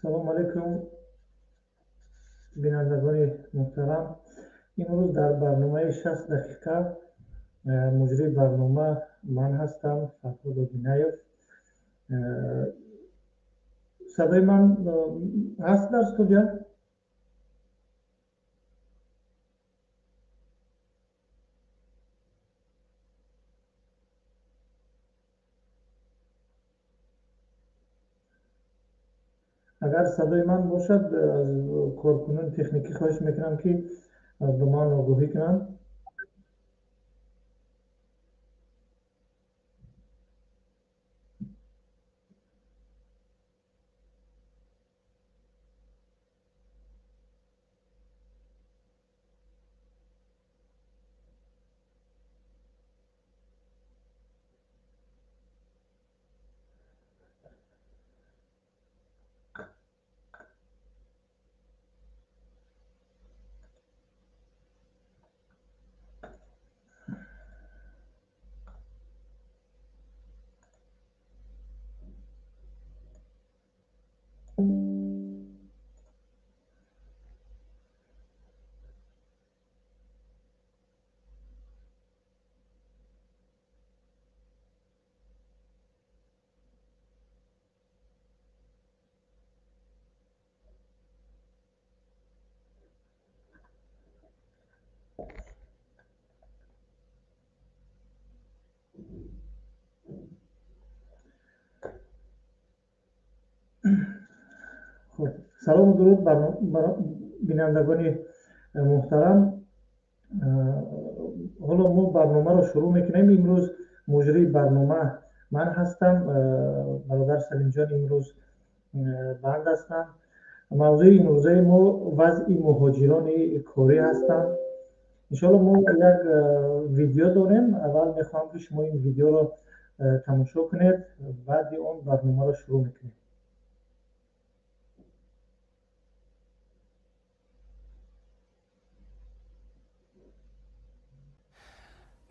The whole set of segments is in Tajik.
Салому алайкум, бинандагони муҳтарам. Имрӯз дар барномаи 60 дақиқа муҷрии барнома ман ҳастам, Фарҳод Одинаев. Садои ман ҳаст дар студия? Агар садои ман бошад, аз коркунони техникӣ хоҳиш мекунам, ки ба ман огоҳӣ кунанд. Салому дуруд бар бинандагони муҳтарам. Ҳоло мо барномаро шурӯъ мекунем. Имрӯз муҷрии барнома ман ҳастам, бародар Салимҷон имрӯз банд ҳастанд. Мавзӯи имрӯзаи мо вазъи муҳоҷирони корӣ ҳастанд. Иншоалло мо як видео дорем. Аввал мехоҳам, ки шумо ин видеоро тамошо кунед, баъди он барномаро шурӯъ мекунем.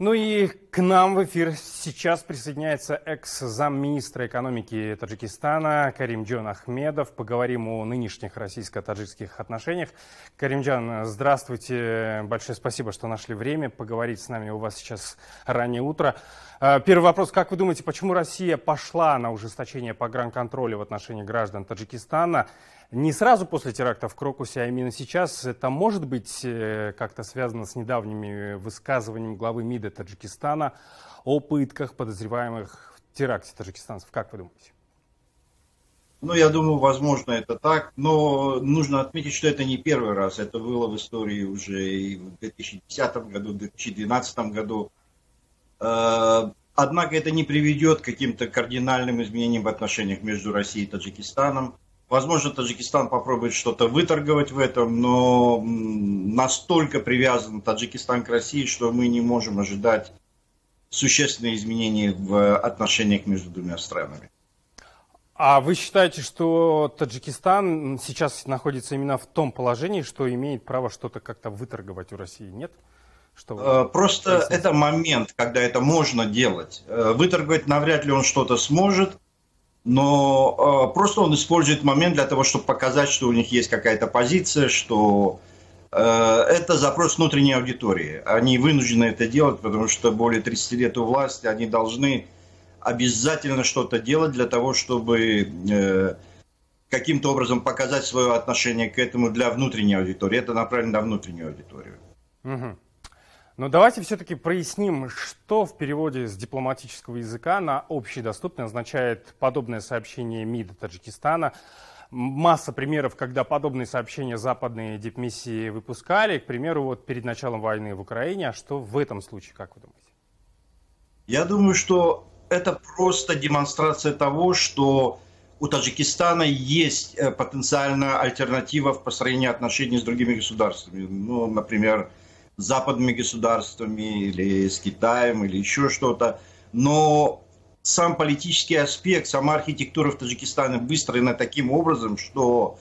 Ну и к нам в эфир сейчас присоединяется экс-замминистра экономики Таджикистана Каримджон Ахмедов. Поговорим о нынешних российско-таджикских отношениях. Каримджан, здравствуйте. Большое спасибо, что нашли время поговорить с нами. У вас сейчас раннее утро. Первый вопрос. Как вы думаете, почему Россия пошла на ужесточение погранконтроля в отношении граждан Таджикистана? Не сразу после теракта в Крокусе, а именно сейчас. Это может быть как-то связано с недавними высказываниями главы МИДа Таджикистана о пытках подозреваемых в теракте таджикистанцев? Как вы думаете? Ну, я думаю, возможно, это так, но нужно отметить, что это не первый раз. Это было в истории уже и в 2010 году, в 2012 году. Однако это не приведет к каким-то кардинальным изменениям в отношениях между Россией и Таджикистаном. Возможно, Таджикистан попробует что-то выторговать в этом, но настолько привязан Таджикистан к России, что мы не можем ожидать существенные изменения в отношениях между двумя странами. А вы считаете, что Таджикистан сейчас находится именно в том положении, что имеет право что-то как-то выторговать у России, нет? Что Просто это момент, когда это можно делать. Выторговать навряд ли он что-то сможет. Но просто он использует момент для того, чтобы показать, что у них есть какая-то позиция, что это запрос внутренней аудитории. Они вынуждены это делать, потому что более 30 лет у власти, они должны обязательно что-то делать для того, чтобы каким-то образом показать свое отношение к этому для внутренней аудитории. Это направлено на внутреннюю аудиторию. Угу. Но давайте все-таки проясним, что в переводе с дипломатического языка на общедоступный означает подобное сообщение МИДа Таджикистана. Масса примеров, когда подобные сообщения западные дипмиссии выпускали. К примеру, вот перед началом войны в Украине. А что в этом случае, как вы думаете? Я думаю, что это просто демонстрация того, что у Таджикистана есть потенциальная альтернатива в построении отношений с другими государствами. Ну, например, с западными государствами или с Китаем или еще что-то. Но сам политический аспект, сама архитектура в Таджикистане выстроена таким образом, что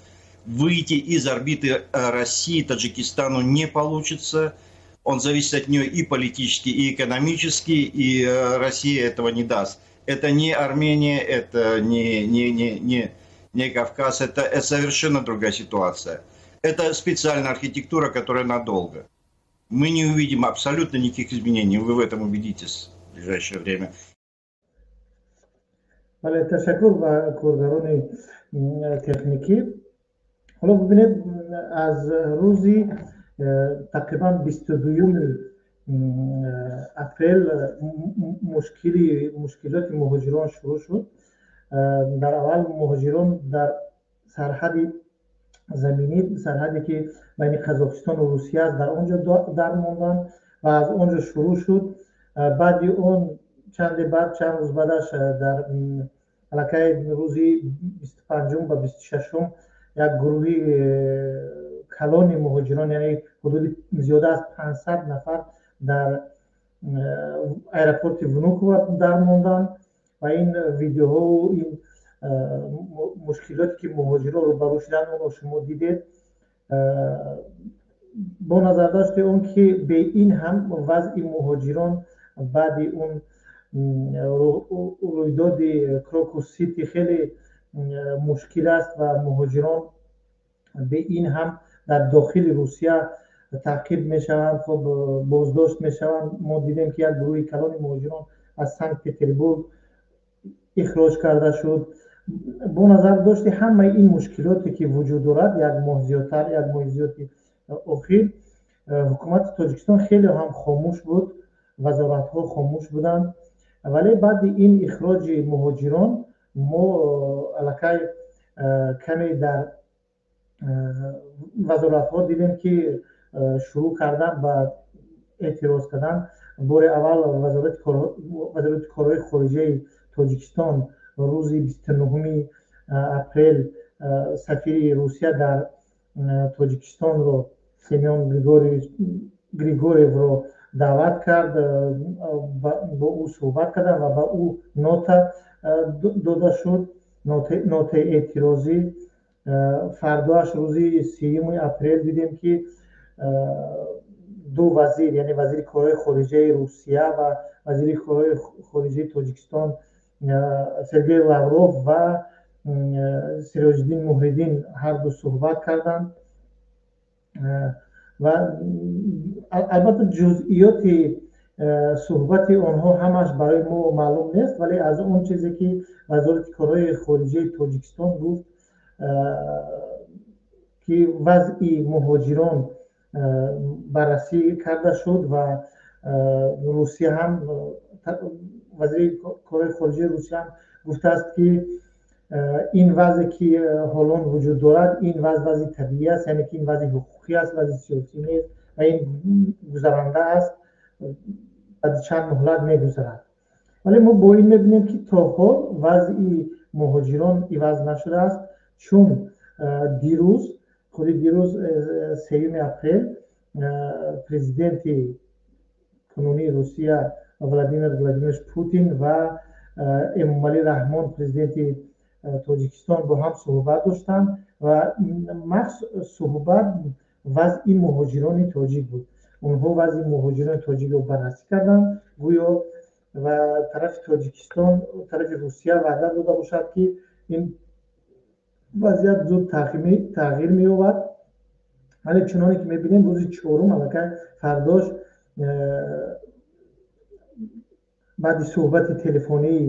выйти из орбиты России Таджикистану не получится. Он зависит от нее и политически, и экономически, и Россия этого не даст. Это не Армения, это не не Кавказ. Это совершенно другая ситуация. Это специальная архитектура, которая надолго. Мы не увидим абсолютно никаких изменений. Вы в этом убедитесь в ближайшее время. Бале, ташаккур ба коргарони техникӣ. Ҳоло бибинед, аз рӯзи тақрибан 22-юми апрел мушкилоти муҳоҷирон шурӯъ шуд. Дар аввал муҳоҷирон дар сарҳади заминӣ, сарҳаде ки байни Қазоқистону Русия аст, дар он ҷо дар монданд ва аз он ҷо шурӯъ шуд. Баъди он чанде баъд, чанд рӯз баъдаш, дар аллакай рӯзи 25-ум ба 26-ум як гурӯҳи калони муҳоҷирон, яъне ҳудуди зиёда аз 500 нафар, дар аэропорти Внуково дар монданд ва ин видеоҳоу ин мушкилоте ки муҳоҷирон рӯбарӯ шуданд, онро шумо дидед. Бо назардошти он ки бе ин ҳам вазъи муҳоҷирон баъди он рӯйдоди Крокус Сити хеле мушкил аст ва муҳоҷирон бе ин ҳам дар дохили Русия таъқиб мешаванд, хоб, боздошт мешаванд. Мо дидем, ки як гурӯҳи калони муҳоҷирон аз Санкт Петербург ихроҷ карда шуд. Бо назар дошти ҳамаи ин мушкилоте ки вуҷуд дорад, як моҳ зиёдтар, як моҳи зиёди охир ҳукумати Тоҷикистон хеле ҳам хомӯш буд, вазоратҳо хомӯш буданд. Вале баъди ин ихроҷи муҳоҷирон мо аллакай каме дар вазоратҳо дидем, ки шурӯъ кардан ба эътироз кардан. Бори аввал Вазорати корҳои хориҷаи Тоҷикистон рӯзи 29-уми апрел сафири Русия дар Тоҷикистонро, Семён Григорьевро даъват кард, бо ӯ суҳбат карданд ва ба ӯ нота дода шуд, нотаи эътирозӣ. Фардоаш, рӯзи 30-уми апрел, дидем, ки ду вазир, яъне вазири корҳои хориҷаи Русия ва вазири корҳои хориҷаи Тоҷикистон, Сергей Лавров ва Сироҷиддин Муҳриддин, ҳарду суҳбат карданд. Ва албатта ҷузъиёти суҳбати онҳо ҳамаш барои мо маълум нест, вале аз он чизе ки Вазорати корҳои хориҷаи Тоҷикистон гуфт, ки вазъи муҳоҷирон баррасӣ карда шуд ва Русия ҳам, вазири корҳои хориҷаи Русия ҳам гуфтааст, ки ин вазъе ки ҳолон вуҷуд дорад, ин вазъ вазъи табиӣ аст, яъне ки ин вазъи ҳуқуқӣ аст, вазъи сиёсӣ нест ва ин гузаранда аст, баъди чанд муҳлат мегузарад. Вале мо бо ин мебинем, ки то ҳол вазъи муҳоҷирон иваз нашудааст, чун дирӯз, худи дирӯз, 3-юми апрел, президенти кунунии Русия Владимир Владимирович Путин ва Эмомалӣ Раҳмон, президенти Тоҷикистон, бо ҳам суҳбат доштанд ва махз суҳбат вазъи муҳоҷирони тоҷик буд. Онҳо вазъи муҳоҷирони тоҷикро баррасӣ карданд гӯё ва тарафи Тоҷикистон, тарафи Русия ваъда дода бошад, ки ин вазъият зуд тағйир меёбад. Вале чуноне ки мебинем, рӯзи 4-ум, аллакай фардош, баъди суҳбати телефонии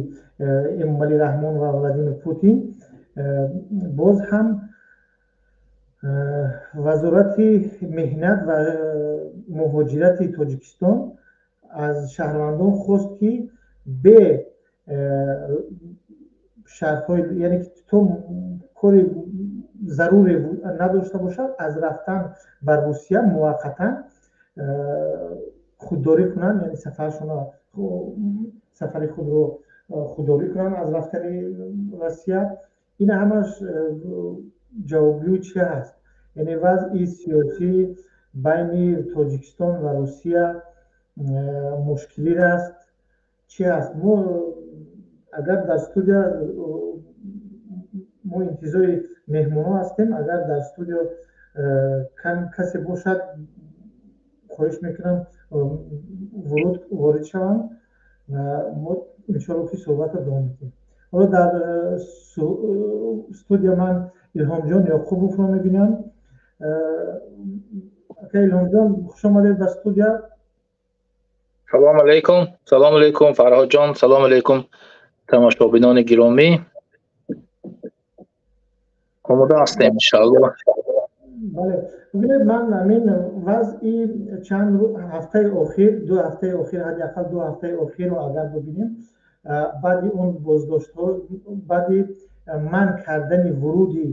Эмомалӣ Раҳмон ва Владимир Путин, боз ҳам Вазорати меҳнат ва муҳоҷирати Тоҷикистон аз шаҳрвандон хост, ки бе шартҳои, яъне ки то кори заруре надошта бошад, аз рафтан ба Русия муваққатан худдорӣ кунанд, яъне сафари худро худдорӣ кунанд аз рафтани Россия. Ин ҳамаш ҷавобгӯи чи ҳаст? Яъне вазъи сиёсӣ байни Тоҷикистон ва Русия мушкилир аст, чи ҳаст? Мо агар дар студия, мо интизори меҳмонҳо ҳастем, агар дар студио касе бошад, хоҳиш мекунам ворид шаванд. Мо иншоалло ки суҳбатро давом медиҳем. Ҳоло дар студия ман Илҳомҷон Ёқубовро мебинам. Ака Илҳомҷон, хуш омадед ба студия. Салом алейкум, салом алейкум, Фарҳодҷон, салом алейкум, тамошобинони гиромӣ. Омода ҳастем, иншааллоҳ. Бале, бибинед, ман ҳамин вазъи чанд ҳафтаи охир, 2 ҳафтаи охир, ҳадди ақал 2 ҳафтаи охирро агар бибинем, баъди он боздоштҳо, баъди манъ кардани вуруди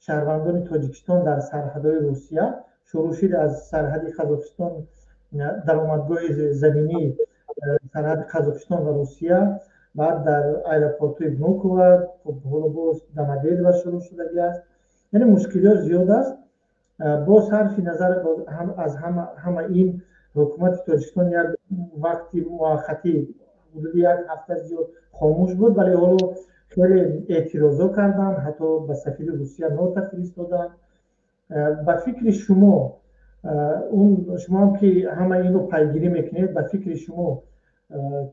шаҳрвандони Тоҷикистон дар сарҳадҳои Русия, шурӯъ шуд аз сарҳади Қазоқистон, даромадгоҳи заминии сарҳади Қазоқистон ва Русия, баъд дар аэропортҳои Внуково, ҳоло боз Домодедово шурӯъ шудагӣ аст. Яъне мушкилиҳо зиёд аст. Бо сарфи назар аз ҳама ин, ҳукумати Тоҷикистон як вақти муваққатӣ, ҳудуди як ҳафта зиёд, хомӯш буд, вале ҳоло хеле эътирозҳо карданд, ҳатто ба сафири Русия нота фиристоданд. Ба фикри шумо, он шумоам ки ҳама инро пайгирӣ мекунед, ба фикри шумо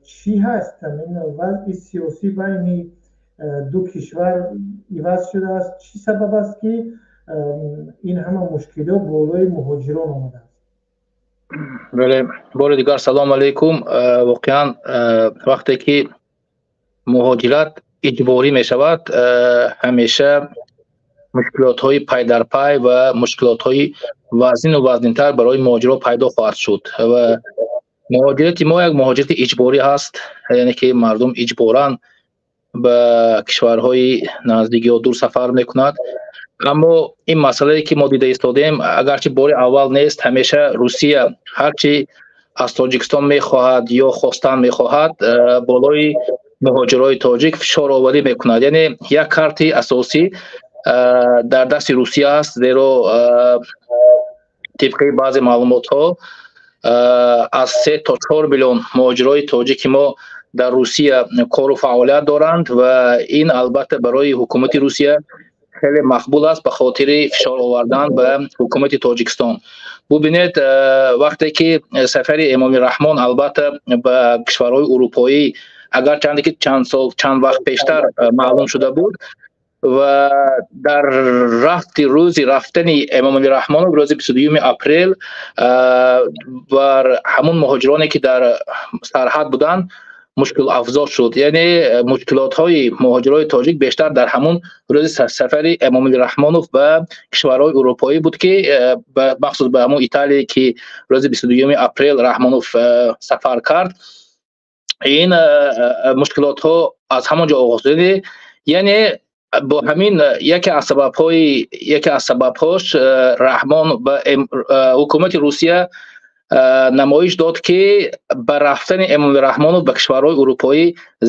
чӣ ҳаст? Ин вазъи сиёсӣ байни ду кишвар иваз шудааст? Чӣ сабаб аст, ки ин ҳама мушкилиҳо болои муҳоҷирон омадааст? Бале, бори дигар салом алейкум. Воқеан, вақте ки муҳоҷират иҷборӣ мешавад, ҳамеша мушкилотҳои пайдарпай ва мушкилотҳои вазнину вазнинтар барои муҳоҷирон пайдо хоҳад шуд. Ва муҳоҷирати мо як муҳоҷирати иҷборӣ ҳаст, яъне ки мардум иҷборан ба кишварҳои наздик ё дур сафар мекунад. Аммо ин масъалае, ки мо дида истодем, агарчи бори аввал нест, ҳамеша Русия ҳарчи аз Тоҷикистон мехоҳад ё хостан мехоҳад, болои муҳоҷирои тоҷик фишороварӣ мекунад. Яъне як карти асосӣ дар дасти Русия аст, зеро тибқи баъзе маълумотҳо аз 3 то 4 миллион муҳоҷирои тоҷики мо дар Русия кору фаъолият доранд ва ин албатта барои ҳукумати Русия хеле мақбул аст ба хотири фишор овардан ба ҳукумати Тоҷикистон. Бубинед, вақте ки сафари Эмомалӣ Раҳмон албатта ба кишварҳои урупоӣ, агарчанде ки чанд сол, чанд вақт пештар маълум шуда буд, ва дар рафти рӯзи рафтани Эмомалӣ Раҳмонов, рӯзи 22 апрел, бар ҳамун муҳоҷироне, ки дар сарҳад буданд, мушкилафзо шуд. Яъне мушкилотҳои муҳоҷирои тоҷик бештар дар ҳамун рӯзи сафари Эмомалӣ Раҳмонов ба кишварҳои урупоӣ буд, ки махсус ба ҳамун Италие, ки рӯзи 22 апрел Раҳмонов сафар кард, ин мушкилотҳо аз ҳамон ҷо оғоз шуд. Яъне бо ҳамин яке аз сабабҳош Раҳмон ба ҳукумати Русия намоиш дод, ки ба рафтани Эмомалӣ Раҳмонов ба кишварҳои урупоӣ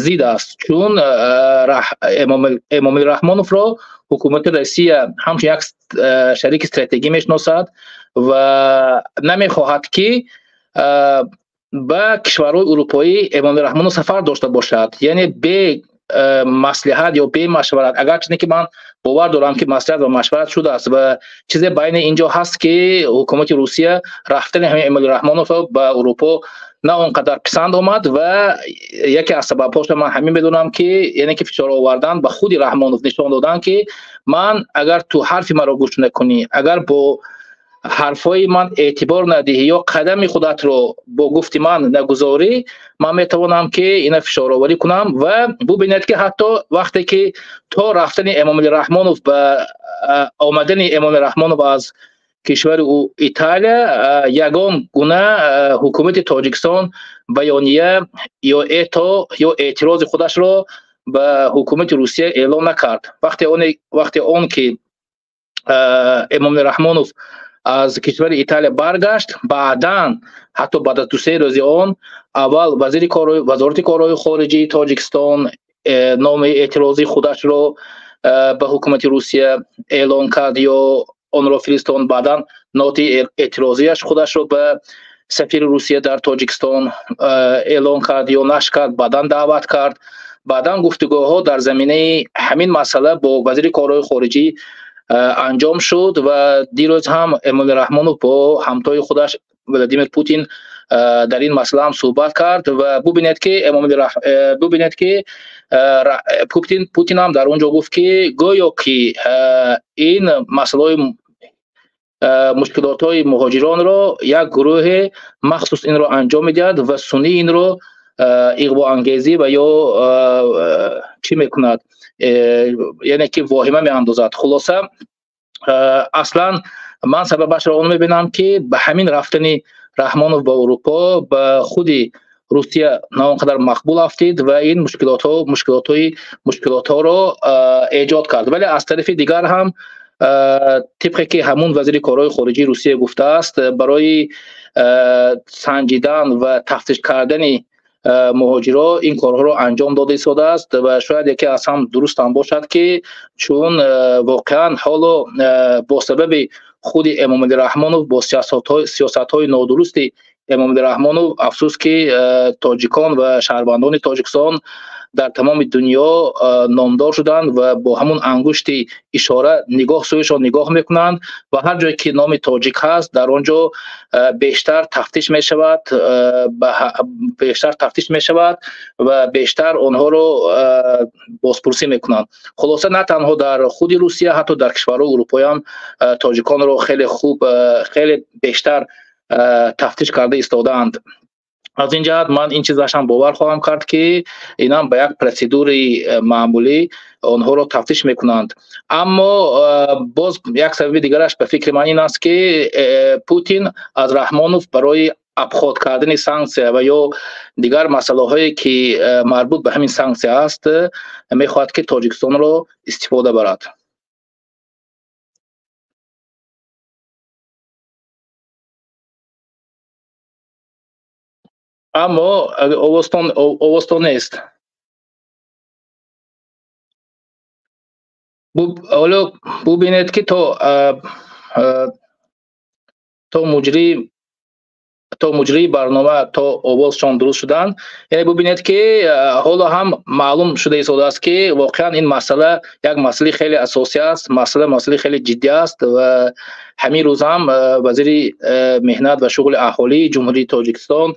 зид аст, чун Эмомалӣ Раҳмоновро ҳукумати Россия ҳамчун як шарики стратегӣ мешиносад ва намехоҳад, ки ба кишварҳои урупоӣ Эмомалӣ Раҳмонов сафар дошта бошад, яъне бе маслиҳат ё бе машварат. Агарчине ки ман бовар дорам, ки маслиҳат ва машварат шудааст ва чизе байни ин ҷо ҳаст, ки ҳукумати Русия рафтани ҳамин Эмомалӣ Раҳмоновро ба Урупо на он қадар писанд омад. Ва яке аз сабабҳоша ман ҳамин медонам, ки яъне ки фишор овардан ба худи Раҳмонов, нишон додан, ки ман агар ту ҳарфи маро гӯш накунӣ, агар бо ҳарфҳои ман эътибор надиҳӣ ё қадами худатро бо гуфти ман нагузорӣ, ман метавонам, ки ина фишороварӣ кунам. Ва бубинед, ки ҳатто вақте ки то рафтани Эмомалӣ Раҳмонов, ба омадани Эмомалӣ Раҳмонов аз кишвари Италия, ягон гуна ҳукумати Тоҷикистон баёния ё это ё эътирози худашро ба ҳукумати Русия эълон накард. Вақте он ки Эмомалӣ Раҳмонов аз кишвари Италия баргашт, баъдан, ҳатто баъд аз 2-се рӯзи он, аввал вазири вазорати корҳои хориҷии Тоҷикистон номи эътирозии худашро ба ҳукумати Русия эълон кард ё онро фиристонд, баъдан ноти эътирозияш худашро ба сафири Русия дар Тоҷикистон эълон кард ё нашр кард, баъдан даъват кард, баъдан гуфтугӯҳо дар заминаи ҳамин масъала бо вазири корҳои хориҷӣ анҷом шуд. Ва дирӯз ҳам Эмомалӣ Раҳмонов бо ҳамтои худаш Владимир Путин Дар ин масъала ҳам суҳбат кард ва бубинед ки бубинед ки Путин ҳам дар он ҷо гуфт ки гӯё ки ин масъалаҳои мушкилотҳои муҳоҷиронро як гурӯҳи махсус инро анҷом медиҳад ва сунъӣ инро иғвоангезӣ ва ё чӣ мекунад, яъне ки воҳима меандозад. Хулоса, аслан ман сабабашро он мебинам ки ба ҳамин рафтани Раҳмонов ба Аврупо ба худи Русия на он қадар мақбул афтид ва ин мушкилотҳоро эҷод кард. Вале аз тарафи дигар ҳам тибқе ки ҳамун вазири корҳои хориҷии Русия гуфтааст, барои санҷидан ва тафтиш кардани муҳоҷиро ин корҳоро анҷом дода истодааст ва шояд яке аз ҳам дуруст ҳам бошад ки чун воқеан ҳоло бо сабаби худи Эмомалӣ Раҳмонов бо сиёсатҳои нодурусти Эмомалӣ Раҳмонов, афсӯс ки тоҷикон ва шаҳрвандони Тоҷикистон дар тамоми дунё номдор шуданд ва бо ҳамун ангушти ишора нигоҳ сӯяшон нигоҳ мекунанд ва ҳар ҷое ки номи тоҷик ҳаст дар он ҷо бештар тафтиш мешавад, бештар тафтиш мешавад ва бештар онҳоро бозпурсӣ мекунанд. Хулоса, на танҳо дар худи Русия, ҳатто дар кишварҳои Аврупоӣ ҳам тоҷиконро хеле хуб, хеле бештар тафтиш карда истодаанд. Аз ин ҷиҳат ман ин чизашам бовар хоҳам кард ки инам ба як процедури маъмулӣ онҳоро тафтиш мекунанд. Аммо боз як сабаби дигараш ба фикри ман ин аст ки Путин аз Раҳмонов барои обход кардани санксия ва ё дигар масъалаҳое ки марбут ба ҳамин санксия аст, мехоҳад ки Тоҷикистонро истифода барад. Аммо овозтон нест. Ҳоло бубинед ки то муҷрии барнома то овозшон дуруст шуданд, яъне бубинед ки ҳоло ҳам маълум шуда истодааст ки воқеан ин масъала як масъалаи хеле асосӣ аст, масъалаи хеле ҷиддӣ аст ва ҳамин рӯз ҳам вазири меҳнат ва шуғли аҳолии Ҷумҳурии Тоҷикистон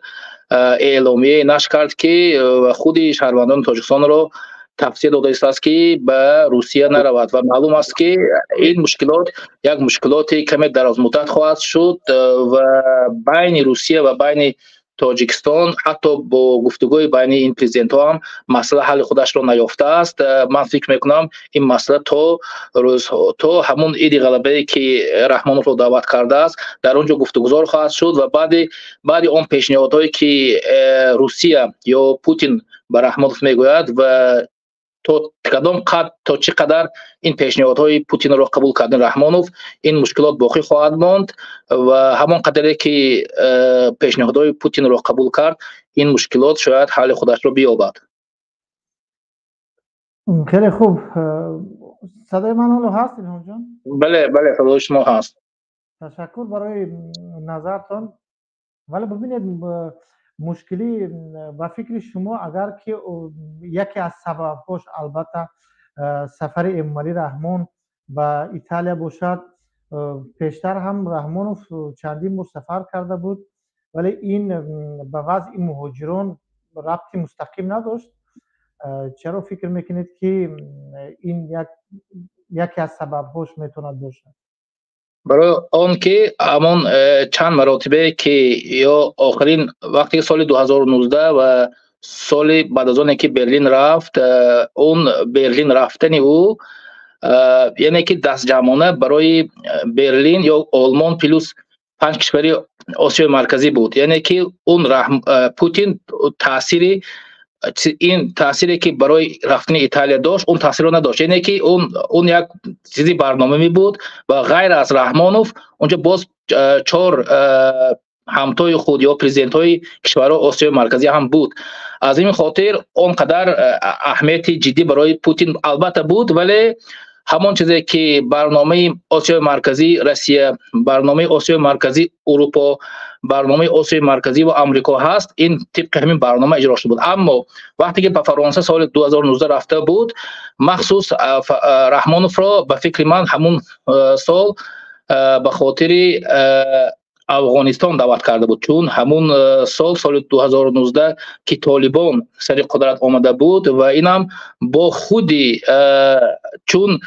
эъломия нашр кард ки худи шаҳрвандони Тоҷикистонро тавсия дода истодааст ки ба Русия наравад ва маълум аст ки ин мушкилот як мушкилоти каме дарозмуддат хоҳад шуд ва байни Русия ва байни Тоҷикистон ҳатто бо гуфтугӯи байни ин президентҳо ҳам масъала ҳалли худашро наёфтааст. Ман фикр мекунам ин масъала то ҳамун иди ғалабае ки Раҳмоновро даъват кардааст, дар он ҷо гуфтугузор хоҳад шуд ва баъди он пешниҳодҳое ки Русия ё Путин ба Раҳмонов мегӯяд ва то кадом қад, то чӣ қадар ин пешниҳодҳои Путинро қабул кардани Раҳмонов, ин мушкилот боқӣ хоҳад монд ва ҳамон қадаре ки пешниҳодҳои Путинро қабул кард, ин мушкилот шояд ҳалли худашро биёбад. Хеле хуб. Садои ман ҳоло ҳаст, Илҳомҷон? Бале, бале, садои шумо ҳаст. Ташаккур барои назартон. Вале бубинед, мушкилӣ ба фикри шумо агар ки яке аз сабабҳош албатта сафари Эмомалӣ Раҳмон ба Италия бошад, пештар ҳам Раҳмонов чандин бор сафар карда буд, вале ин ба вазъи муҳоҷирон рабти мустақим надошт. Чаро фикр мекунед ки ин яке аз сабабҳош метавонад бошад? Барои он ки ҳамон чанд маротибае ки ё охирин вақте соли 2019 ва соли баъд аз оне ки Берлин рафт, он Берлин рафтани ӯ яъне ки дастҷамъона барои Берлин ё Олмон плюс 5 кишвари Осиёи Марказӣ буд. Яъне ки он Путин таъсири ин таъсире ки барои рафтани Италия дошт, он таъсирро надошт. Яъне ки он як чизи барномавӣ буд ва ғайр аз Раҳмонов онҷо боз 4 ҳамтои худ ё президентҳои кишварҳои Осиёи Марказӣ ҳам буд. Аз ин хотир он қадар аҳамияти ҷиддӣ барои Путин албатта буд, вале ҳамон чизе ки барномаи Осиёи Марказӣ Россия, барномаи Осиёи Марказӣ Аврупо, барномаи Осиёи Марказӣ ва Амрико ҳаст, ин тибқи ҳамин барнома иҷро шуда буд. Аммо вақте ки ба Фаронса соли 2019 рафта буд, махсус Раҳмоновро ба фикри ман ҳамун сол ба хотири Афғонистон даъват карда буд, чун ҳамун соли 2019 ки Толибон сари қудрат омада буд ва инам бо худи чун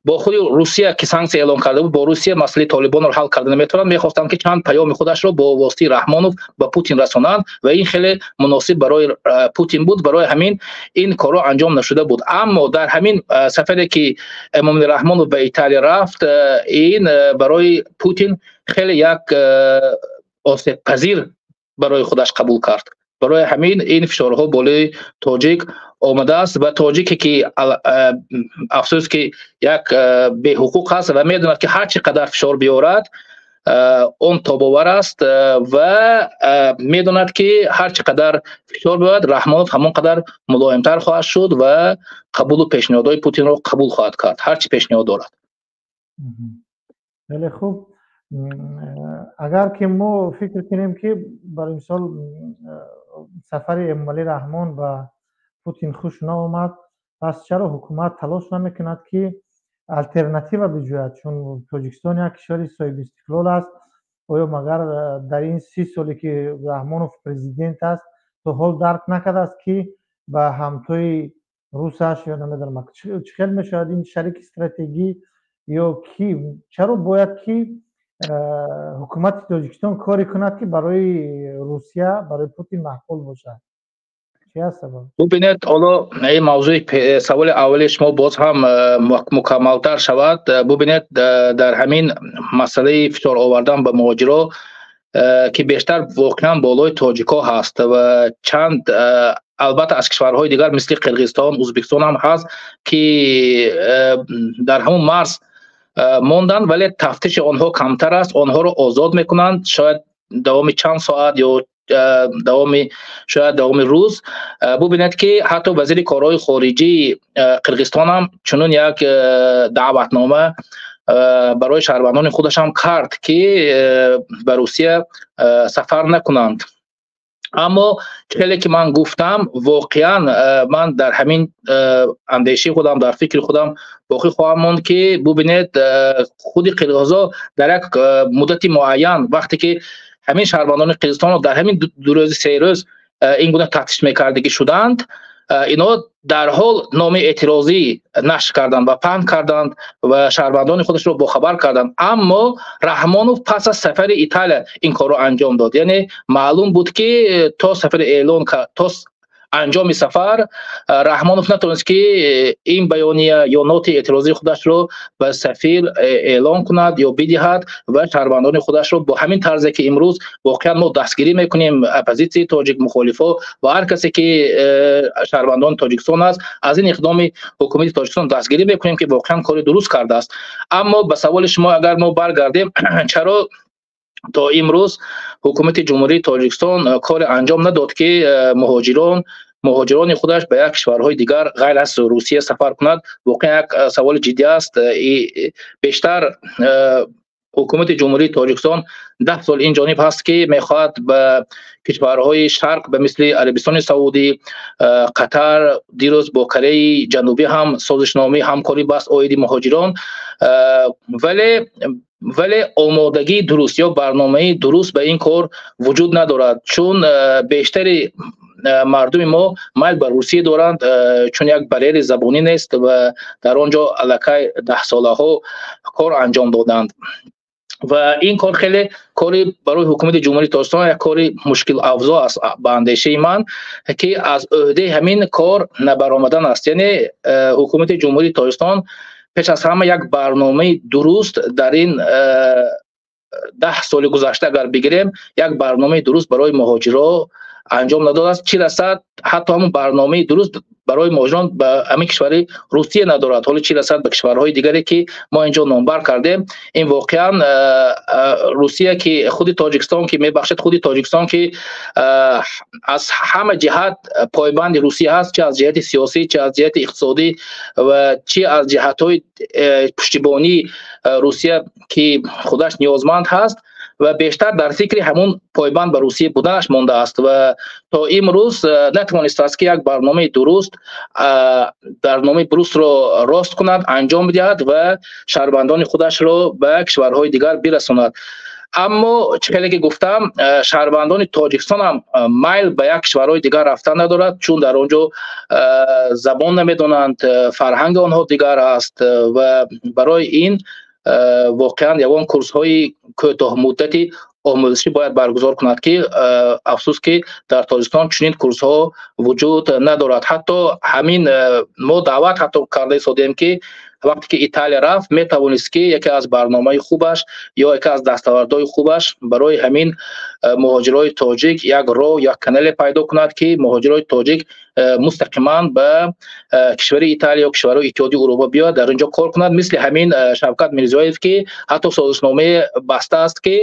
бо худи Русия ки санксия эълон карда буд, бо Русия масъалаи Толибонро ҳал карда наметавонанд. Мехостанд, ки чанд паёми худашро бо воситаи Раҳмонов ба Путин расонанд ва ин хеле муносиб барои Путин буд. Барои ҳамин ин корро анҷом нашуда буд. Аммо дар ҳамин сафаре ки Эмомалӣ Раҳмонов ба Италия рафт, ин барои Путин хеле як осебпазир барои худаш қабул кард. Барои ҳамин ин фишорҳо болои тоҷик омадааст ва тоҷике ки, афсӯс, ки як беҳуқуқ аст ва медонад, ки ҳар чӣ қадар фишор биёрад, он тобовар аст ва медонад, ки ҳар чӣ қадар фишор биёрад, Раҳмонов ҳамон қадар мулоимтар хоҳад шуд ва қабулу пешниҳодҳои Путинро қабул хоҳад кард, ҳар чӣ пешниҳод дорад. Хеле хуб. Агар ки мо фикр кунем, ки барои мисол сафари Эмомалӣ Раҳмон ба Путин хуш наомад, пас чаро ҳукумат талош намекунад, ки алтернатива биҷӯяд? Чун Тоҷикистон як кишвари соҳибистиқлол аст. Оё магар дар ин 30 соле, ки Раҳмонов президент аст, то ҳол дарк накардааст, ки ба ҳамтои русаш ё намедонам чӣ хел мешавад, ин шарики стратегӣ ё ки, чаро бояд ки ҳукумати Тоҷикистон коре кунад, ки барои Русия, барои Путин маъқул бошад? Чи аст сабаб? Бубинед, ҳоло ин мавзӯи саволи аввали шумо боз ҳам мукаммалтар шавад. Бубинед, дар ҳамин масъалаи фишор овардан ба муҳоҷиро, ки бештар воқеан болои тоҷикҳо ҳаст ва чанд, албатта, аз кишварҳои дигар, мисли Қирғизистон, Ӯзбекистон ҳам ҳаст, ки дар ҳамун марз монданд, вале тафтиши онҳо камтар аст, онҳоро озод мекунанд, шояд давоми чанд соат ё давоми, шояд давоми рӯз. Бубинед, ки ҳатто вазири корҳои хориҷии Қирғизистон ҳам чунин як даъватнома барои шаҳрвандони худаш ҳам кард, ки ба Русия сафар накунанд. Аммо хеле ки ман гуфтам, воқеан ман дар ҳамин андешаи худам, дар фикри худам боқӣ хоҳам монд, ки бубинед, худи қирғизо дар як муддати муайян, вақте ки ҳамин шаҳрвандони Қирғизистонро дар ҳамин 2 рӯзи, 3 рӯз ин гуна тафтиш мекардагӣ шуданд, инҳо дарҳол номи эътирозӣ нашр карданд ва паҳн карданд ва шаҳрвандони худашро бохабар карданд. Аммо Раҳмонов пас аз сафари Италия ин корро анҷом дод. Яъне маълум буд, ки то сафари эълон, то анҷоми сафар Раҳмонов натавонист, ки ин баёния ё ноти эътирозии худашро ба сафир эълон кунад ё бидиҳад ва шаҳрвандони худашро бо ҳамин тарзе, ки имрӯз воқеан мо дастгирӣ мекунем, оппозитсияи тоҷик, мухолифо ва ҳар касе, ки шаҳрвандони Тоҷикистон аст, аз ин иқдоми ҳукумати Тоҷикистон дастгирӣ мекунем, ки воқеан кори дуруст кардааст. Аммо ба саволи шумо агар мо баргардем, чаро то имрӯз ҳукумати Ҷумҳурии Тоҷикистон коре анҷом надод, ки муҳоҷирони худаш ба як кишварҳои дигар ғайр аз Русия сафар кунад, воқеан як саволи ҷиддӣ аст. Бештар ҳукумати Ҷумҳурии Тоҷикистон 10 сол ин ҷониб ҳаст, ки мехоҳад ба кишварҳои шарқ, ба мисли Арабистони Саудӣ, Қатар, дирӯз бо Кореяи Ҷанубӣ ҳам созишномаи ҳамкорӣ баст оиди муҳоҷирон, вале омодагии дуруст ё барномаи дуруст ба ин кор вуҷуд надорад, чун бештари мардуми мо майл ба Русия доранд, чун як барьери забонӣ нест ва дар он ҷо аллакай даҳсолаҳо кор анҷом доданд. Ва ин кор хеле кори барои ҳукумати Ҷумҳурии Тоҷикистон як кори мушкилафзо аст, ба андешаи ман, ки аз ӯҳдаи ҳамин кор набаромадан аст. Яъне ҳукумати Ҷумҳурии Тоҷикистон пеш аз ҳама як барномаи дуруст дар ин 10 соли гузашта агар бигирем, як барномаи дуруст барои муҳоҷиро анҷом надодааст. Чӣ расад, ҳатто ҳамон барномаи дуруст барои муҳоҷирон ба ҳамин кишвари Русия надорад, ҳоло чӣ расад ба кишварҳои дигаре, ки мо инҷо номбар кардем. Ин воқеан Русия, ки худи Тоҷикистон, ки мебахшед, худи Тоҷикистон, ки аз ҳама ҷиҳат пойбанди Русия ҳаст, чи аз ҷиҳати сиёсӣ, чи аз ҷиҳати иқтисодӣ ва чи аз ҷиҳатҳои пуштибонии Русия, ки худаш ниёзманд ҳаст ва бештар дар фикри ҳамун пойбанд ба Русия буданаш мондааст ва то имрӯз натавонистааст, ки як барномаи дурустро рост кунад, анҷом бидиҳад ва шаҳрвандони худашро ба кишварҳои дигар бирасонад. Аммо чӣ хеле ки гуфтам, шаҳрвандони Тоҷикистон ҳам майл ба як кишварҳои дигар рафтан надорад, чун дар он ҷо забон намедонанд, фарҳанги онҳо дигар аст ва барои ин воқеан ягон курсҳои кӯтоҳмуддати омӯзишӣ бояд баргузор кунад, ки афсӯс, ки дар Тоҷикистон чунин курсҳо вуҷуд надорад. Ҳатто ҳамин мо даъват ҳатто карда истодем, ки вақте ки Италия рафт, метавонист, ки яке аз барномаи хубаш ё яке аз дастовардҳои хубаш барои ҳамин муҳоҷирои тоҷик як роҳ, як канале пайдо кунад, ки муҳоҷирои тоҷик мустақиман ба кишвари Италия ё кишварҳои Иттиҳоди Урупо биёяд, дар ин ҷо кор кунад, мисли ҳамин Шавкат Мирзиёев, ки ҳатто созишномае бастааст, ки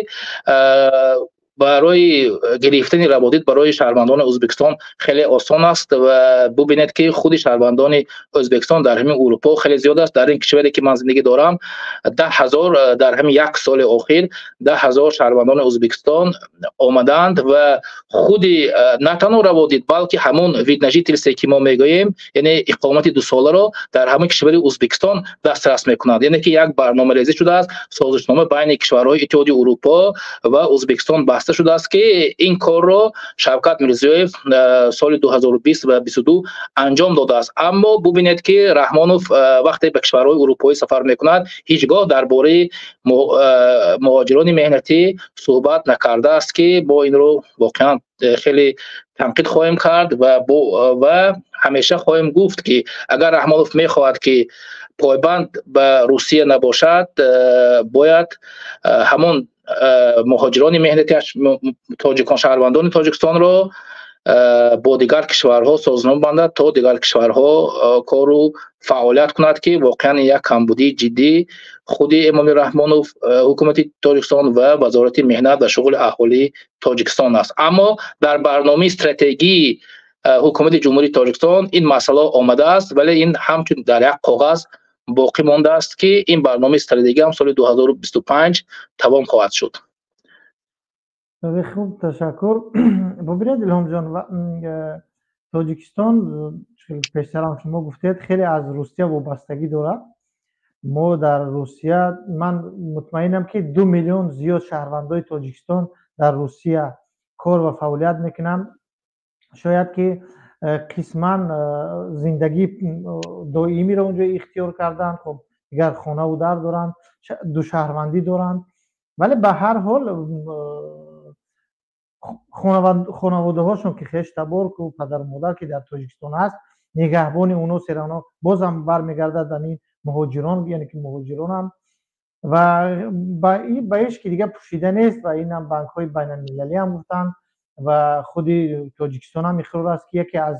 барои гирифтани раводид барои шаҳрвандони Ӯзбекистон хеле осон аст. Ва бубинед, ки худи шаҳрвандони Ӯзбекистон дар ҳамин Урупо хеле зиёд аст. Дар ин кишваре ки ман зиндагӣ дорам, 10 000, дар ҳамин як соли охир 10 000 шаҳрвандони Ӯзбекистон омадаанд ва худи на танҳо раводид, балки ҳамон вид на жительство, ки мо мегӯем, яъне иқомати дусоларо дар ҳамин кишвари Ӯзбекистон дастрас мекунанд. Яъне ки як барномарезӣ шудааст, созишнома байни кишварҳои Иттиҳоди Урупо ва Ӯзбекистон баста шудааст, ки ин корро Шавкат Мирзиёев соли 2020 ва 22 анҷом додааст. Аммо бубинед, ки Раҳмонов вақте ба кишварҳои урупоӣ сафар мекунад, ҳеҷ гоҳ дар бораи муҳоҷирони меҳнатӣ суҳбат накардааст, ки мо инро воқеан хеле танқид хоҳем кард ва ҳамеша хоҳем гуфт, ки агар Раҳмонов мехоҳад, ки пойбанд ба Русия набошад, бояд ҳамон муҳоҷирони меҳнатиаш, тоҷикон, шаҳрвандони Тоҷикистонро бо дигар кишварҳо созишнома бандад, то дигар кишварҳо кору фаъолият кунад, ки воқеан як камбудии ҷиддӣ худи Эмомалӣ Раҳмонов, ҳукумати Тоҷикистон ва Вазорати меҳнат ва шуғли аҳолии Тоҷикистон аст. Аммо дар барномаи стратегии ҳукумати Ҷумҳурии Тоҷикистон ин масъала омадааст, вале ин ҳамчун дар як коғаз боқӣ мондааст, ки ин барномаи стратегӣ ҳам соли 2025 тамом хоҳад шуд. Хеле хуб, ташаккур. Бубинед, Илҳомҷон, Тоҷикистон, пештарам шумо гуфтед, хеле аз Русия вобастагӣ дорад. Мо дар Русия, ман мутмаинам, ки 2 миллион зиёд шаҳрвандои Тоҷикистон дар Русия кор ва фаъолият мекунанд. Шояд ки қисман зиндагии доимиро онҷо ихтиёр карданд, хоб, дигар хонаву дар доранд, душаҳрвандӣ доранд, вале ба ҳар ҳол хонаводаҳошон, ки хештабор ку падару модар, ки дар Тоҷикистон аст, нигаҳбони оно серано бозам бармегардад ҳамин муҳоҷирон, яъне ки муҳоҷиронам ва ба ҳеҷ ки дига пӯшида нест. Ва инам банкҳои байналмилалӣ ҳам гуфтанд ва худи Тоҷикистон ҳам иқрор аст, ки яке аз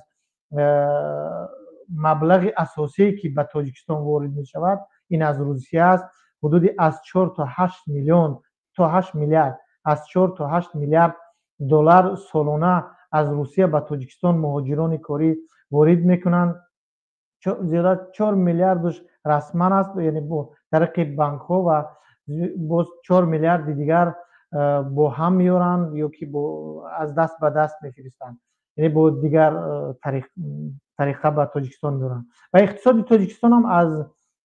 маблағи асосие, ки ба Тоҷикистон ворид мешавад, ин аз Русия аст. Ҳудуди аз 4 то 8 миллион то 8 миллиард, аз 4 то 8 миллиард доллар солона аз Русия ба Тоҷикистон муҳоҷирони корӣ ворид мекунанд. Зиёда 4 миллиардаш расман аст, яъне бо тариқи банкҳо, ва боз 4 миллиарди дигар бо ҳам меоранд ё ки бо аз даст ба даст мефиристанд, яъне бо дигар тариқа ба Тоҷикистон меоранд. Ва иқтисоди Тоҷикистон ҳам аз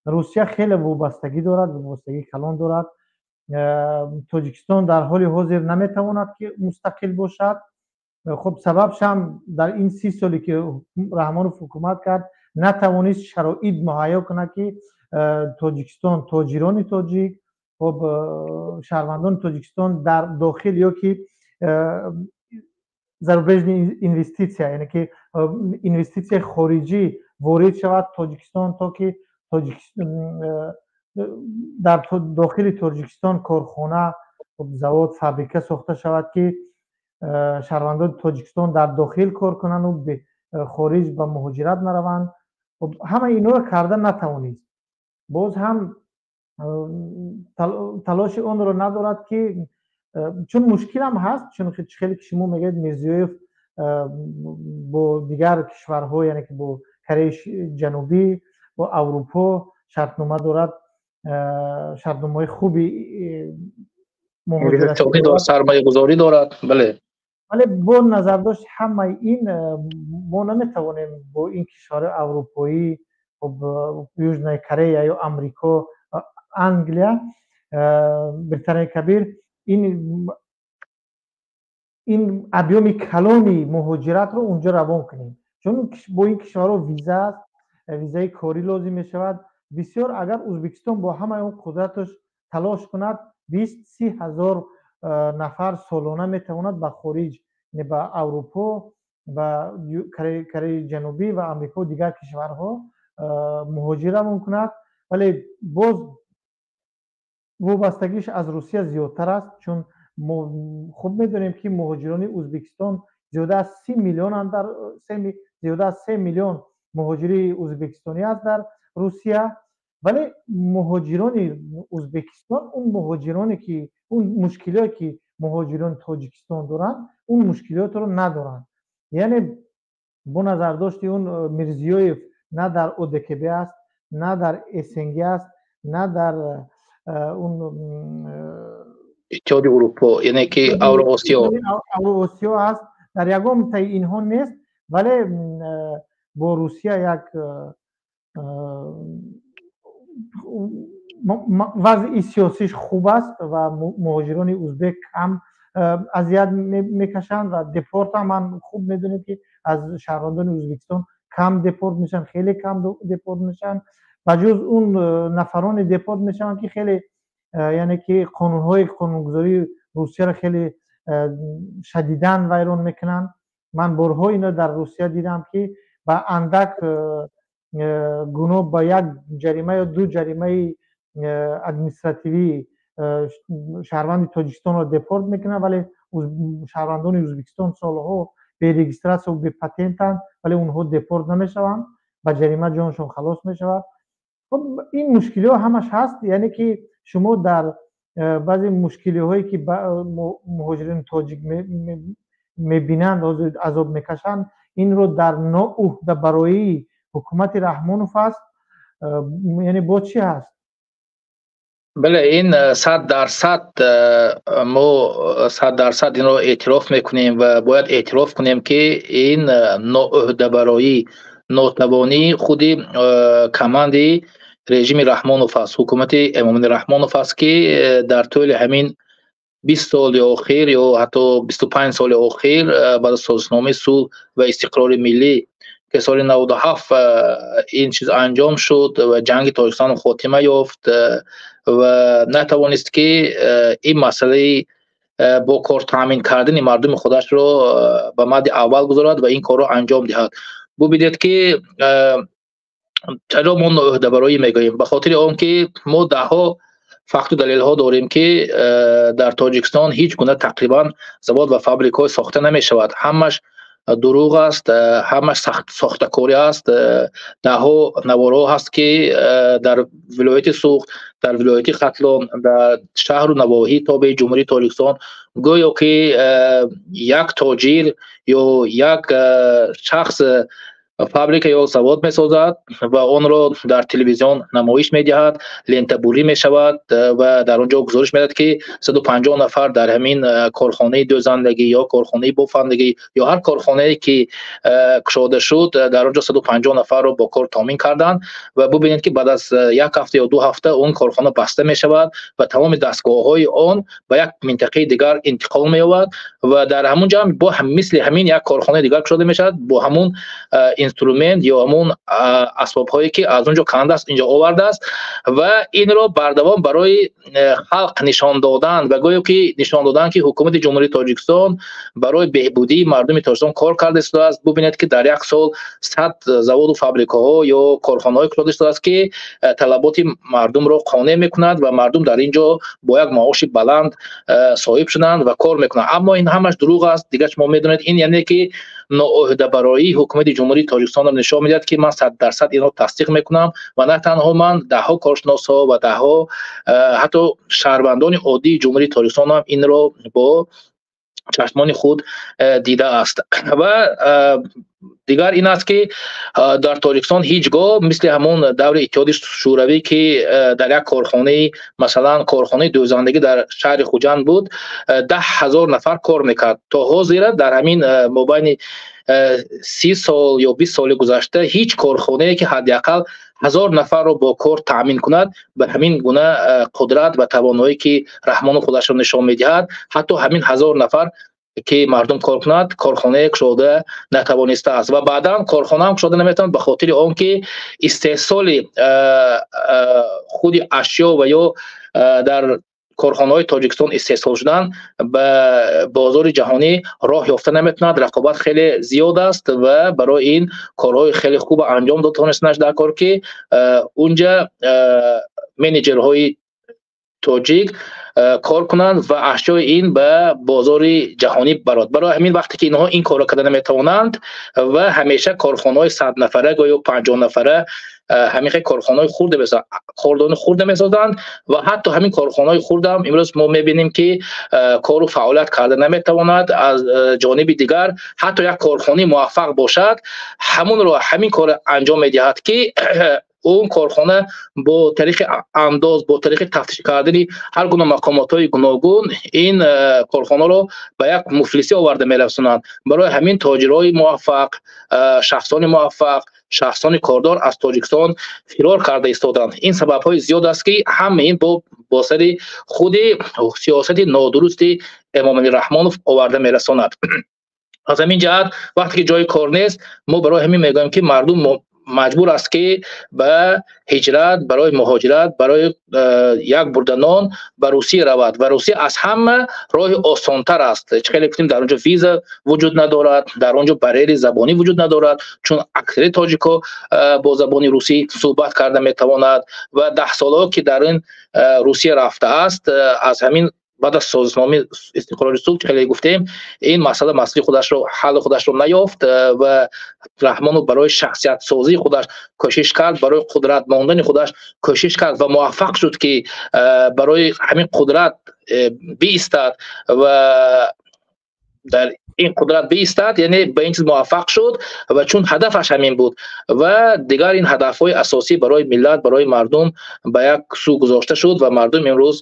Русия хеле вобастагӣ дорад, вобастагии калон дорад. Тоҷикистон дар ҳоли ҳозир наметавонад, ки мустақил бошад. Хуб, сабабшам дар ин 30 соле, ки Раҳмонов ҳукумат кард, натавонист шароит муҳайё кунад, ки Тоҷикистон, тоҷирони тоҷик, хоб, шаҳрвандони Тоҷикистон дар дохил ё ки зарубежный инвестиция, яъне ки инвеститсияи хориҷӣ ворид шавад Тоҷикистон, то ки дар дохили Тоҷикистон корхона, завод, фабрика сохта шавад, ки шаҳрвандони Тоҷикистон дар дохил кор кунанду хориҷ ба муҳоҷират нараванд. Ҳама инҳоро карда натавонист. Боз ҳам талоши онро надорад, ки чун мушкилам ҳаст, чун хеле ки шумо мегӯед, Мирзиёев бо дигар кишварҳо, яъне ки бо Кореяи Ҷанубӣ, бо Аврупо шартнома дорад, шартномаҳои хуби сармоягузорӣ дорад, бале. Вале бо назардошти ҳамаи ин мо наметавонем бо ин кишварҳои аврупоӣ, Южная Корея ё Амрико, Англия, Британияи Кабир. Ин объёми калони муҳоҷиратро унҷо равон кунем, чун бо ин кишварҳо виза аст, визаи корӣ лозим мешавад. Бисёр агар Ӯзбекистон бо ҳамаи он қудраташ талош кунад, 20-30 ҳазор нафар солона метавонад ба хориҷ, ба Аврупо, ба Кореяи Ҷанубӣ ва Амрико, дигар кишварҳо муҳоҷир равон кунад. Вале боз вобастагиш аз Русия зиёдтар аст, чун мо хуб медонем, ки муҳоҷирони Ӯзбекистон зиёда аз 30 миллионанд, зиёда аз 3 миллион муҳоҷири ӯзбекистонӣ аст дар Русия. Вале муҳоҷирони Ӯзбекистон он муҳоҷироне ки он мушкилие ки муҳоҷирони Тоҷикистон доранд, он мушкилиётро надоранд. Яъне бо назардошти он Мирзиёев на дар ОДКБ аст, на дар СНГ аст, на дар он Иттиҳоди Аврупо, яъне ки Авроосиё. Авроосиё аст, дар ягон таи инҳо нест. Вале бо Русия як вазъи сиёсиш хуб аст ва муҳоҷирони узбек кам азият мекашанд ва депорт ҳам, ман хуб медонем, ки аз шаҳрвандони Ӯзбекистон кам депорт мешаванд, хеле кам депорт мешаванд. Ба ҷуз он нафароне депорт мешаванд, ки хеле, яъне ки қонунҳои қонунгузории Русияро хеле шадидан вайрон мекунанд. Ман борҳо ино дар Русия дидам, ки ба андак гуноҳ, ба як ҷарима ё ду ҷаримаи административӣ шаҳрванди Тоҷикистонро депорт мекунанд. Вале шаҳрвандони Ӯзбекистон солҳо бе регистратсия бе патентанд, вале онҳо депорт намешаванд, ба ҷарима ҷоншон халос мешавад. Хуб, ин мушкилиҳо ҳамаш ҳаст. Яъне ки шумо дар баъзе мушкилиҳое ки муҳоҷирони тоҷик мебинанд, ҳозир азоб мекашанд, инро дар ноуҳдабароии ҳукумати Раҳмонов аст, яъне бо чӣ ҳаст? Бале, ин 100%, мо 100% инро эътироф мекунем ва бояд эътироф кунем, ки ин ноуҳдабароӣ, нотавонии худи команди режими Раҳмонов аст, ҳукумати Эмомали Раҳмонов аст, ки дар тӯли ҳамин 20 соли охир ё ҳатто 25 соли охир, баъд аз созишномаи сулҳ ва истиқрори миллӣ, ки соли 97 ин чиз анҷом шуд ва ҷанги Тоҷикистон хотима ёфт, ва натавонист, ки ин масъалаи бо кор таъмин кардани мардуми худашро ба мадди аввал гузорад ва ин корро анҷом диҳад. Бубинед, ки чаро мо ноуҳдабароӣ мегӯем. Ба хотири он ки мо даҳҳо факту далелҳо дорем, ки дар Тоҷикистон ҳеҷ гуна тақрибан завод ва фабрикаҳо сохта намешавад. Ҳамаш дурӯғ аст, ҳамаш сохтакорӣ аст. Даҳҳо наворҳо ҳаст, ки дар вилояти Суғд, дар вилояти Хатлон, дар шаҳру навоҳии тобеи Ҷумҳурии Тоҷикистон гӯё ки як тоҷир ё як шахс фабрика ё завод месозад ва онро дар телевизион намоиш медиҳад, лентабурӣ мешавад ва дар он ҷо гузориш медиҳад, ки 150 нафар дар ҳамин корхонаи дӯзандагӣ ё корхонаи бофандагӣ ё ҳар корхонае ки кушода шуд, дар он ҷо 150 нафарро бо кор таъмин карданд. Ва бубинед, ки баъд аз як ҳафта ё 2 ҳафта он корхона баста мешавад ва тамоми дастгоҳҳои он ба як минтақаи дигар интиқол меёбад ва дар ҳамон ҷо бо мисли ҳамин як корхонаи дигар кушода мешавад бо ҳамун инструмент ё ҳамун асбобҳое ки аз он ҷо кандааст, инҷо овардааст. Ва инро бардавом барои халқ нишон додан ва гӯё ки нишон додан, ки ҳукумати Ҷумҳурии Тоҷикистон барои беҳбудии мардуми Тоҷикистон кор карда истодааст. Бубинед, ки дар як сол 100 заводу фабрикаҳо ё корхонаҳое кушода истодааст, ки талаботи мардумро қонеъ мекунад ва мардум дар ин ҷо бо як маоши баланд соҳиб шуданд ва кор мекунанд. Аммо ин ҳамаш дурӯғ аст. Дигар шумо медонед, ин яъне ки ноуҳдабароии ҳукумати Ҷумҳурии Тоҷикистонро нишон медиҳад, ки ман 100% инро тасдиқ мекунам ва на танҳо ман, даҳҳо коршиносҳо ва даҳҳо ҳатто шаҳрвандони оддии Ҷумҳурии Тоҷикистон ҳам инро бо чашмони худ дидааст. Ва Дигар ин аст, ки дар Тоҷикистон ҳеҷ гоҳ мисли ҳамон даври Иттиҳоди Шӯравӣ, ки дар як корхонаи, масалан, корхонаи дӯзандагӣ дар шаҳри Хуҷанд буд, 10 000 нафар кор мекард. То ҳозира дар ҳамин мобайни 30 сол ё 20 соли гузашта ҳеҷ корхонае, ки ҳадди ақал 1000 нафарро бо кор таъмин кунад, ба ҳамин гуна қудрат ва тавоноӣ, ки Раҳмонов худашро нишон медиҳад, ҳатто ҳамин 1000 нафар ки мардум кор кунад, корхонае кушода натавонистааст. Ва баъдан корхонаам кушода наметавонад, ба хотири он ки истеҳсоли худи ашё ва ё дар корхонаҳои Тоҷикистон истеҳсол шудан ба бозори ҷаҳонӣ роҳ ёфта наметавонад. Рақобат хеле зиёд аст ва барои ин корҳои хеле хуб анҷом дод дар кор, ки унҷа менеҷерҳои тоҷик кор кунанд ва ашёи ин ба бозори ҷаҳонӣ барод. Барои ҳамин, вақте ки инҳо ин корро карда наметавонанд ва ҳамеша корхонаҳои 100 нафара ё 50 нафара, ҳамин хел корхонаҳои хурде кордони хурде месозанд ва ҳатто ҳамин корхонаҳои хурдам имрӯз мо мебинем, ки кору фаъолият карда наметавонад. Аз ҷониби дигар, ҳатто як корхонаи муваффақ бошад, ҳамонро ҳамин кор анҷом медиҳад, ки он корхона бо тариқи андоз, бо тариқи тафтиш кардани ҳар гуна мақомотҳои гуногун ин корхонаро ба як муфлисӣ оварда мерасонанд. Барои ҳамин тоҷирҳои муваффақ, шахсони муваффақ, шахсони кордор аз Тоҷикистон фирор карда истоданд. Ин сабабҳои зиёд аст, ки ҳама ин бо сари худи сиёсати нодурусти Эмомалӣ Раҳмонов оварда мерасонад. Аз ҳамин ҷиҳат, вақте ки ҷои кор нест, мо барои ҳамин мегӯем, ки мардум маҷбур аст, ки ба ҳиҷрат, барои муҳоҷират, барои як бурда нон ба Русия равад. Ва Русия аз ҳама роҳи осонтар аст. Чӣ хеле гуфтем, дар он ҷо виза вуҷуд надорад, дар он ҷо барьери забонӣ вуҷуд надорад, чун аксари тоҷико бо забони русӣ суҳбат карда метавонад. Ва даҳсолаҳо, ки дар ин Русия рафтааст, аз ҳамин баъд аз созишномаи истиқрори сулҳ, хеле гуфтем, ин масъала масъалаи худашро, ҳалли худашро наёфт. Ва Раҳмонов барои шахсиятсозии худаш кӯшиш кард, барои қудрат мондани худаш кӯшиш кард ва муваффақ шуд, ки барои ҳамин қудрат биистад ва дар ин қудрат биистад, яъне ба ин чиз муваффақ шуд. Ва чун ҳадафаш ҳамин буд ва дигар ин ҳадафҳои асосӣ барои миллат, барои мардум ба як сӯ гузошта шуд ва мардум имрӯз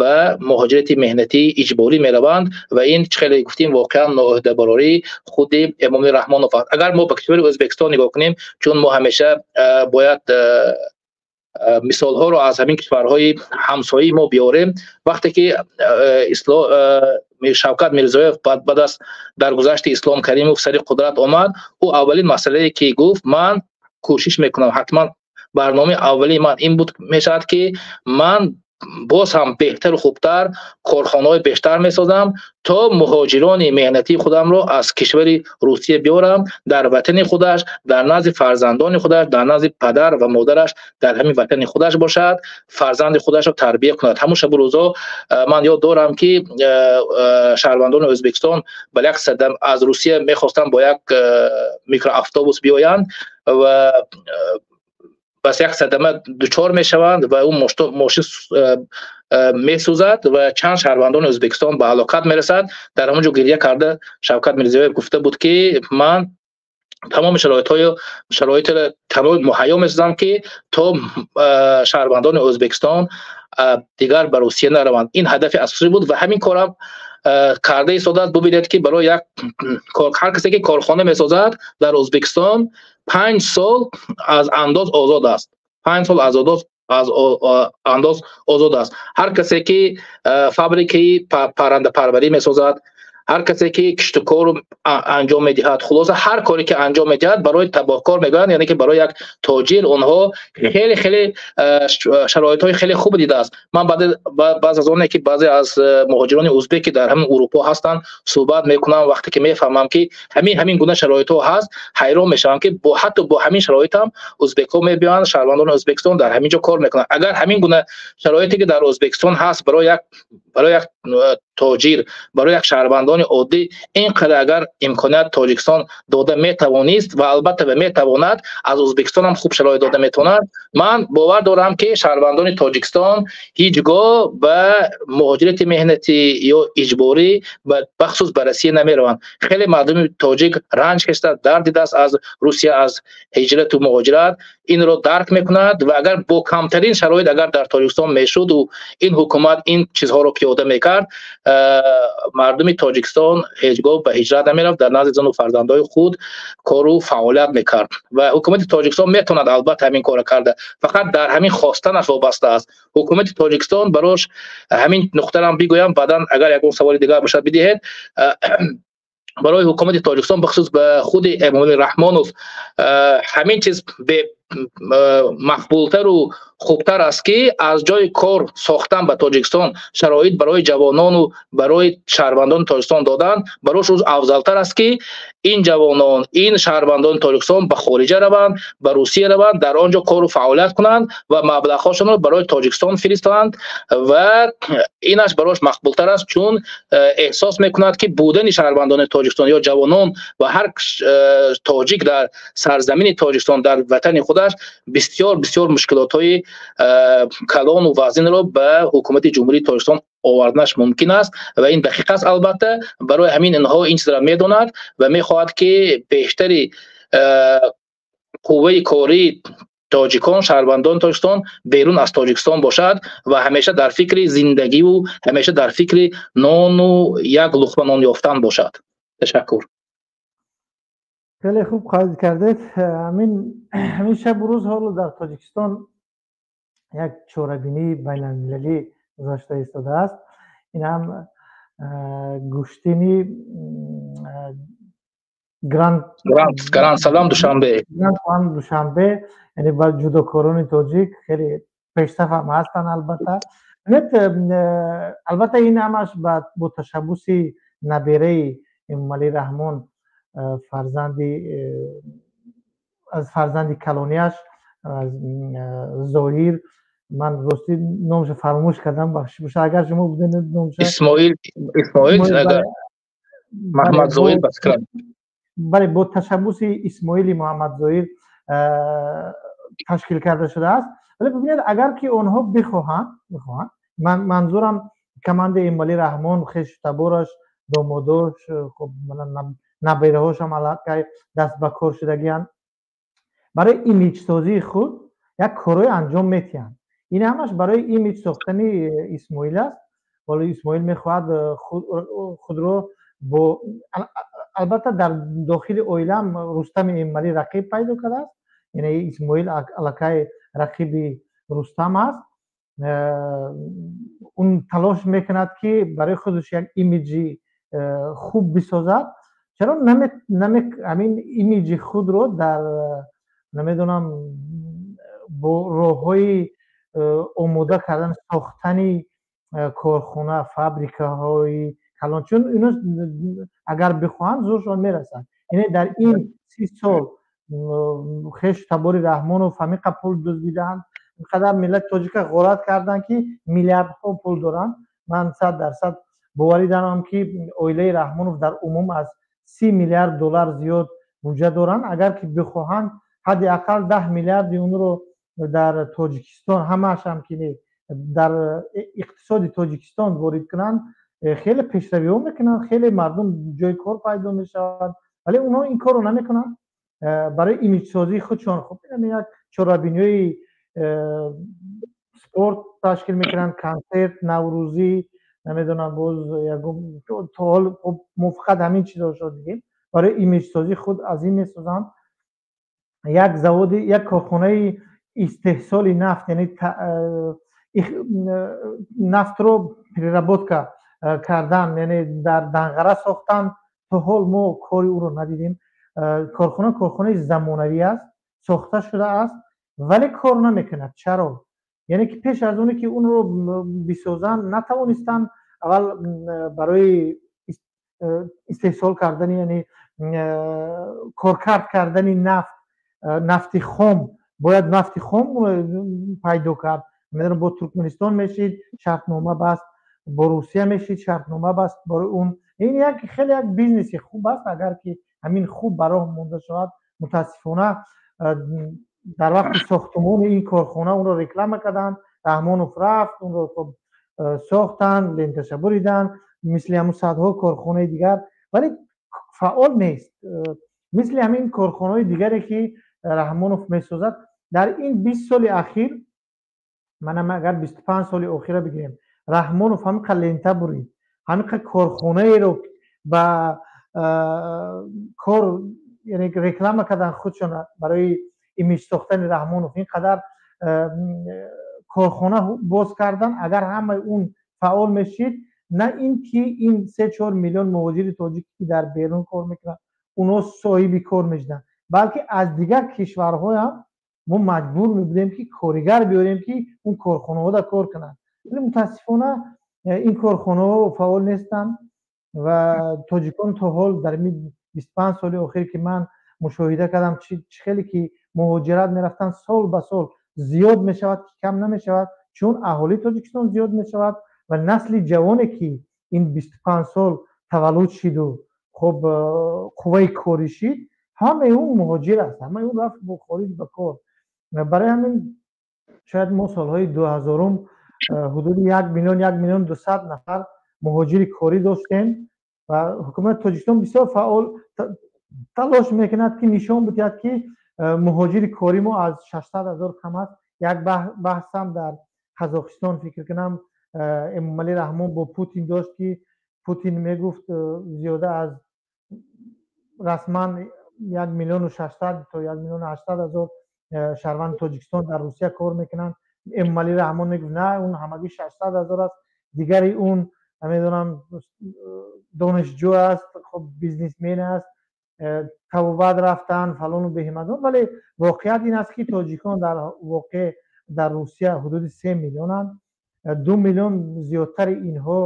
ба муҳоҷирати меҳнатии иҷборӣ мераванд. Ва ин, чӣ хеле гуфтем, воқеан ноуҳдабарории худи Эмомалӣ Раҳмонов аст. Агар мо ба кишвари Ӯзбекистон нигоҳ кунем, чун мо ҳамеша бояд мисолҳоро аз ҳамин кишварҳои ҳамсояи мо биёрем, вақте ки Шавкат Мирзиёев баъд аз даргузашти Ислом Каримов сари қудрат омад, ӯ аввалин масъалае, ки гуфт: «Ман кӯшиш мекунам, ҳатман барномаи аввалии ман ин буд мешавад, ки ман боз ҳам беҳтару хубтар корхонаҳои бештар месозам, то муҳоҷирони меҳнатии худамро аз кишвари Русия биёрам, дар ватани худаш, дар назди фарзандони худаш, дар назди падар ва модараш, дар ҳамин ватани худаш бошад, фарзанди худашро тарбия кунад». Ҳамун шабу рӯзо ман ёд дорам, ки шаҳрвандони Ӯзбекистон ба як аз Русия мехостанд бо як микроавтобус биёянд ва бас як садама дучор мешаванд ва ӯ мошин месӯзад ва чанд шаҳрвандони Ӯзбекистон ба ҳалокат мерасад. Дар ҳамон ҷо гиря карда Шавкат Мирзиёев гуфта буд, ки ман тамоми шароитҳои шароитро тамоми муҳайё месозам, ки то шаҳрвандони Ӯзбекистон дигар ба Русия нараванд. Ин ҳадафи асосӣ буд ва ҳамин корам карда истодааст. Бубинед, ки барои як ҳар касе, ки корхона месозад дар Ӯзбекистон, 5 сол аз андоз озод аст, 5 сол аз андоз озод аст. Ҳар касе, ки фабрикаи паррандапарварӣ месозад, ҳар касе, ки киштукору анҷом медиҳад, хулоса, ҳар коре, ки анҷом медиҳад, барои табоҳкор мегӯянд, яъне ки барои як тоҷир онҳо хеле хеле шароитҳои хеле хуб дидааст. Ман баъз аз оне, ки баъзе аз муҳоҷирони узбек, ки дар ҳамин Урупо ҳастанд, суҳбат мекунам, вақте ки мефаҳмам, ки ҳамин гуна шароитҳо ҳаст, ҳайрон мешавам, ки ҳатто бо ҳамин шароитам узбекҳо мебиёянд, шаҳрвандони Ӯзбекистон дар ҳамин ҷо кор мекунанд. Агар ҳамин гуна шароите, ки дар Ӯзбекистон ҳаст, барои як Барои як тоҷир, барои як шаҳрвандони оддӣ ин қадар агар имконият Тоҷикистон дода метавонист ва албатта метавонад, аз Ӯзбекистон ҳам хуб шароит дода метавонад. Ман бовар дорам, ки шаҳрвандони Тоҷикистон ҳеҷ гоҳ ба муҳоҷирати меҳнатӣ ё иҷборӣ, бахусус ба Россия, намераванд. Хеле мардуми тоҷик ранҷ кашида, дард дидааст аз Русия, аз ҳиҷрату муҳоҷират, инро дарк мекунад. Ва агар бо камтарин шароит агар дар Тоҷикистон мешуду ин ҳукумат ин чизҳоро пиёда мекард, мардуми Тоҷикистон ҳеҷ гоҳ ба ҳиҷрат намерафт, дар назди зану фарзандои худ кору фаъолият мекард. Ва ҳукумати Тоҷикистон метавонад, албатта, ҳамин корро карда, фақат дар ҳамин хостанаш вобаста аст. Ҳукумати Тоҷикистон барош ҳамин нуқтарам бигӯям, баъдан агар ягон саволи дигар бошад, бидиҳед. Барои ҳукумати Тоҷикистон, бахусус ба худи Эмомалӣ Раҳмонов, ҳамин чиз мақбултару хубтар аст, ки аз ҷои кор сохтан ба Тоҷикистон, шароит барои ҷавонону барои шаҳрвандони Тоҷикистон додан барош афзалтар аст, ки ин ҷавонон, ин шаҳрвандони Тоҷикистон ба хориҷа раванд, ба Русия раванд, дар он ҷо кору фаъолият кунанд ва маблағҳошонро барои Тоҷикистон фиристанд. Ва инаш барош мақбултар аст, чун эҳсос мекунад, ки будани шаҳрвандони Тоҷикистон ё ҷавонон ва ҳар тоҷик дар сарзамини Тоҷикистон, дар ватани худаш, бисёр бисёр мушкилотҳои калону вазнинро ба ҳукумати Ҷумҳурии Тоҷикистон оварданаш мумкин аст. Ва ин дақиқ аст, албатта. Барои ҳамин инҳо ин чизро медонад ва мехоҳад, ки бештари қувваи кории тоҷикон, шаҳрвандони Тоҷикистон берун аз Тоҷикистон бошад ва ҳамеша дар фикри зиндагиву ҳамеша дар фикри нону як луқма нон ёфтан бошад. Ташаккур. Хеле хуб қайд кардед. Ҳамин шабу рӯз ҳоло дар Тоҷикистон як чорабинии байналмилалӣ гузашта истодааст. Ин ҳам гӯштини Гранд Слам Душанбе. Гранд Душанбе, яъне ба ҷудокорони тоҷик хеле пешсаф ҳам ҳастанд. Албатта, албатта, ин ҳамаш бо ташаббуси набераи Эмомалӣ Раҳмон, фарзанди аз фарзанди калонияш Зоҳир. Ман ростӣ номашо фаромӯш кардам, бахшиш боша, агар шумо будед номаша. Исмоил, Исмоил Маҳамадзоҳир, ба фикрам. Бале, бо ташаббуси Исмоили Муҳаммадзоҳир ташкил карда шудааст. Вале бибинед, агар ки онҳо бихоҳанд, манзурам командаи Эмомалӣ Раҳмон, хешу табораш, домодош, хуб, набераҳошам аллакай даст ба кор шудагианд, барои имиҷсозии худ як корҳое анҷом метиҳанд. Ин ҳамаш барои имиҷ сохтани Исмоил аст. Ҳоло Исмоил мехоҳад худро бо, албатта, дар дохили оилаам Рустами Эмомалӣ рақиб пайдо кардааст, яъне Исмоил аллакай рақиби Рустам аст. Он талош мекунад, ки барои худаш як имиҷи хуб бисозад. Чаро ҳамин имиҷи худро дар, намедонам, бо роҳҳои омода кардан, сохтани корхона, фабрикаҳои калон? Чун ино агар бихоҳанд, зӯршон мерасад. Яъне дар ин 30 сол хешу табори Раҳмонов ҳамин қадр пул дуздидаанд, инқадар миллати тоҷика ғорат карданд, ки миллиардҳо пул доранд. Ман 100% боварӣ дорам, ки оилаи Раҳмонов дар умум аз 30 миллиард доллар зиёд буҷа доранд. Агар ки бихоҳанд, ҳадди ақал 10 миллиарди онро дар Тоҷикистон, ҳамаашам ки не, дар иқтисоди Тоҷикистон ворид кунанд, хеле пешравиҳо мекунанд, хеле мардум ҷои кор пайдо мешавад. Вале онҳо ин корро намекунанд. Барои имиҷсозии худшон, хуб, як чорабиниҳои спорт ташкил мекунанд, консерт наврӯзӣ, намедонам, боз ягон. То ҳол мо фақат ҳамин чизҳошо дидем. Барои имиҷсозии худ аз ин месозанд. Як заводи, як корхонаи истеҳсоли нафт, яъне нафтро переработка кардан, яъне дар Данғара сохтан. То ҳол мо кори ӯро надидем. Корхона корхонаи замонавӣ аст, сохта шудааст, вале кор намекунад. Чаро? Яъне ки пеш аз оне ки онро бисозанд, натавонистанд аввал барои истеҳсол кардани, яъне коркард кардани нафт, нафти хом, бояд нафти хом пайдо кард. Бо Туркманистон мешид шартнома баст. Бо Русия мешид шартнома баст барои он. Ин як хеле як бизнеси хуб аст, агар ки ҳамин хуб ба роҳ монда шавад. Мутаассифона, дар вақти сохтумони ин корхона онро реклама карданд, Раҳмонов рафт, онро хоб сохтанд, ленташа буриданд, мисли ҳамун садҳо корхонаи дигар, вале фаъол нест. Мисли ҳамин корхонаҳои дигаре, ки Раҳмонов месозад дар ин 20 соли ахир. Манам агар 25 соли охира бигирем, Раҳмонов ҳамин лента бурид, ҳамин корхонаеро ба кор, яъне реклама кардан худшон барои имидж сохтани Раҳмонов, ин қадар корхона боз кардан. Агар ҳамаи он фаъол мешид, на ин ки ин 3-4 миллион муҳоҷири тоҷик, ки дар берун кор мекунанд, онҳо соҳиби кор мешуданд, балки аз дигар кишварҳоям мо маҷбур мебудем, ки коригар биёрем, ки он корхонаҳода кор кунанд. Вале мутаассифона, ин корхонаҳо фаъол нестанд ва тоҷикон то ҳол дар 25 соли охир, ки ман мушоҳида кардам, чӣ хеле ки муҳоҷират мерафтанд, сол ба сол зиёд мешавад, ки кам намешавад, чун аҳолии Тоҷикистон зиёд мешавад ва насли ҷавоне, ки ин 25 сол таваллуд шиду хоб қувваи корӣ шид, ҳамаи он муҳоҷир аст, ҳамаи он рафт бо хориҷ ба кор. Барои ҳамин шояд мо солҳои 2000-ум ҳудуди 1 миллион, 1 миллион 200 нафар муҳоҷири корӣ доштем ва ҳукумати Тоҷикистон бисёр фаъол талош мекунад, ки нишон бидиҳад, ки муҳоҷири корӣ мо аз 600 000 кам аст. Як баҳсам дар Қазоқистон, фикр кунам, Эмомалӣ Раҳмон бо Путин дошт, ки Путин мегуфт, зиёда аз расман 1 миллиону 600 то 1 миллиону 800 ҳазор шаҳрванди Тоҷикистон дар Русия кор мекунанд. Эмомалӣ Раҳмон мегуфт, на, он ҳамагӣ 600 000 аст, дигари он, намедонам, донишҷӯ аст, хоб, бизнесмен аст, табобат рафтан, фалону беҳмадон. Вале воқеият ин аст, ки тоҷикон дар воқеъ дар Русия ҳудуди 3 миллионанд. 2 миллион зиёдтари инҳо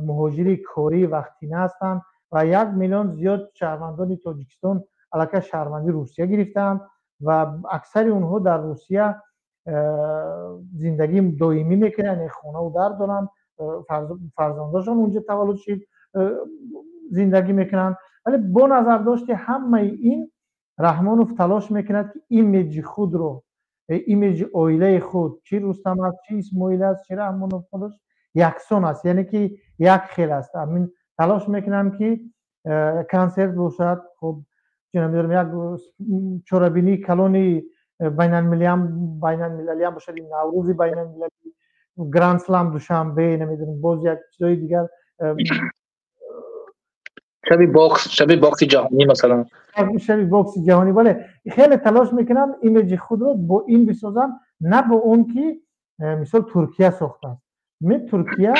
муҳоҷири корӣ вақтина ҳастанд ва 1 миллион зиёд шаҳрвандони Тоҷикистон аллакай шаҳрвандии Русия гирифтаанд ва аксари онҳо дар Русия зиндагии доимӣ мекунанд, яъне хонаву дар доранд, фарзандошон унҷо таваллуд шид, зиндагӣ мекунанд. Вале бо назардошти ҳамаи ин Раҳмонов талош мекунад, ки имиҷи худро, имиҷи оилаи худ, чӣ Рустам аст, чӣ Исмоил аст, чӣ Раҳмонов худаш, яксон аст, яъне ки як хел аст. Ҳамин талош мекунам, ки консерт бошад, хуб, намедонам, як чорабинии калони байналмилалиам бошад, Наврӯзи байналмилалӣ, Гранд Слам Душанбе, намедонам, боз як чизои дигар. Шаби бокси ҷаҳонӣ, масалан. Шаби бокси ҷаҳонӣ, бале. Хеле талош мекунам имиҷи худро бо ин бисозам, на бо он ки мисол Туркия сохтааст. Туркия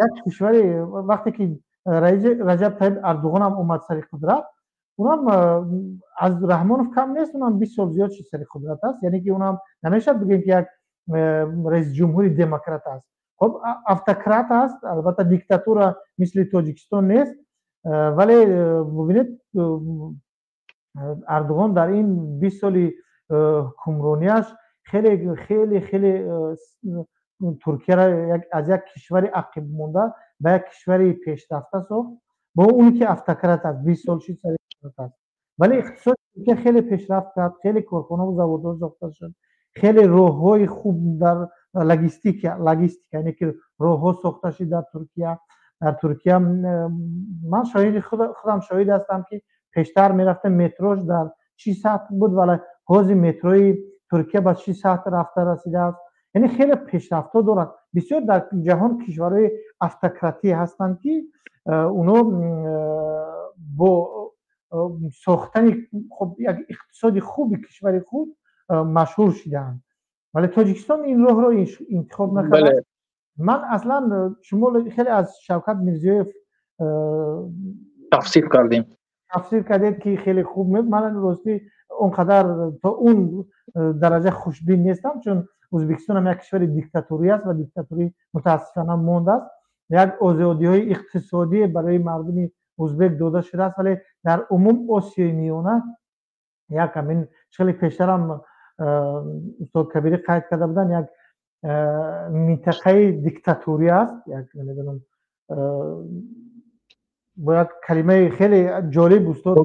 як кишвари, вақте ки Раҷаб Таиб Эрдоғонам омад сари қудрат, унам аз Раҳмонов кам нест, унам 20 сол зиёд шид сари қудрат аст, яъне ки унам намешавад бигӯем, ки як раисҷумҳури демократ аст. Хоб, автократ аст, албатта диктатура мисли Тоҷикистон нест, вале бубинед, Эрдоғон дар ин 20 соли ҳукмронияш хеле, хеле, хеле Туркияро аз як кишвари ақибмонда ба як кишвари пешрафта сохт, бо оне ки автократ аст, 20 сол шид сари қудрат аст, вале иқтисоди Туркия хеле пешрафт кард, хеле корхонаву заводҳо сохта шуд, хеле роҳҳои хуб дар логистика, яъне ки роҳҳо сохта шуд дар Туркия. Дар Туркия ман шоҳиди худам шоҳид ҳастам, ки пештар мерафтем, метрош дар чӣ сатҳ буд, вале ҳозир метрои Туркия ба чӣ сатҳ рафта расидааст. Яъне хеле пешрафтҳо дорад. Бисёр дар ҷаҳон кишварҳои автократӣ ҳастанд, ки онҳо бо сохтани, хоб, як иқтисоди хуби кишвари худ машҳур шидаанд, вале Тоҷикистон ин роҳро интихоб накард. Ман аслан, шумо хеле аз Шавкат Мирзиёев тафсир кардем. Тафсир кардед, ки хеле хуб. Ман ростӣ он қадар то он дараҷа хушбин нестам, чун Ӯзбекистон ҳам як кишвари диктатурӣ аст ва диктатурӣ мутаассифона мондааст. Як озодиҳои иқтисодӣ барои мардуми ӯзбек дода шудааст, вале дар умум Осиёи Миёна як ҳамин хеле пештарам устод Кабирӣ қайд карда буданд, як Минтақаи диктатурӣ аст, як намедонам, бояд калимаи хеле ҷолиб устод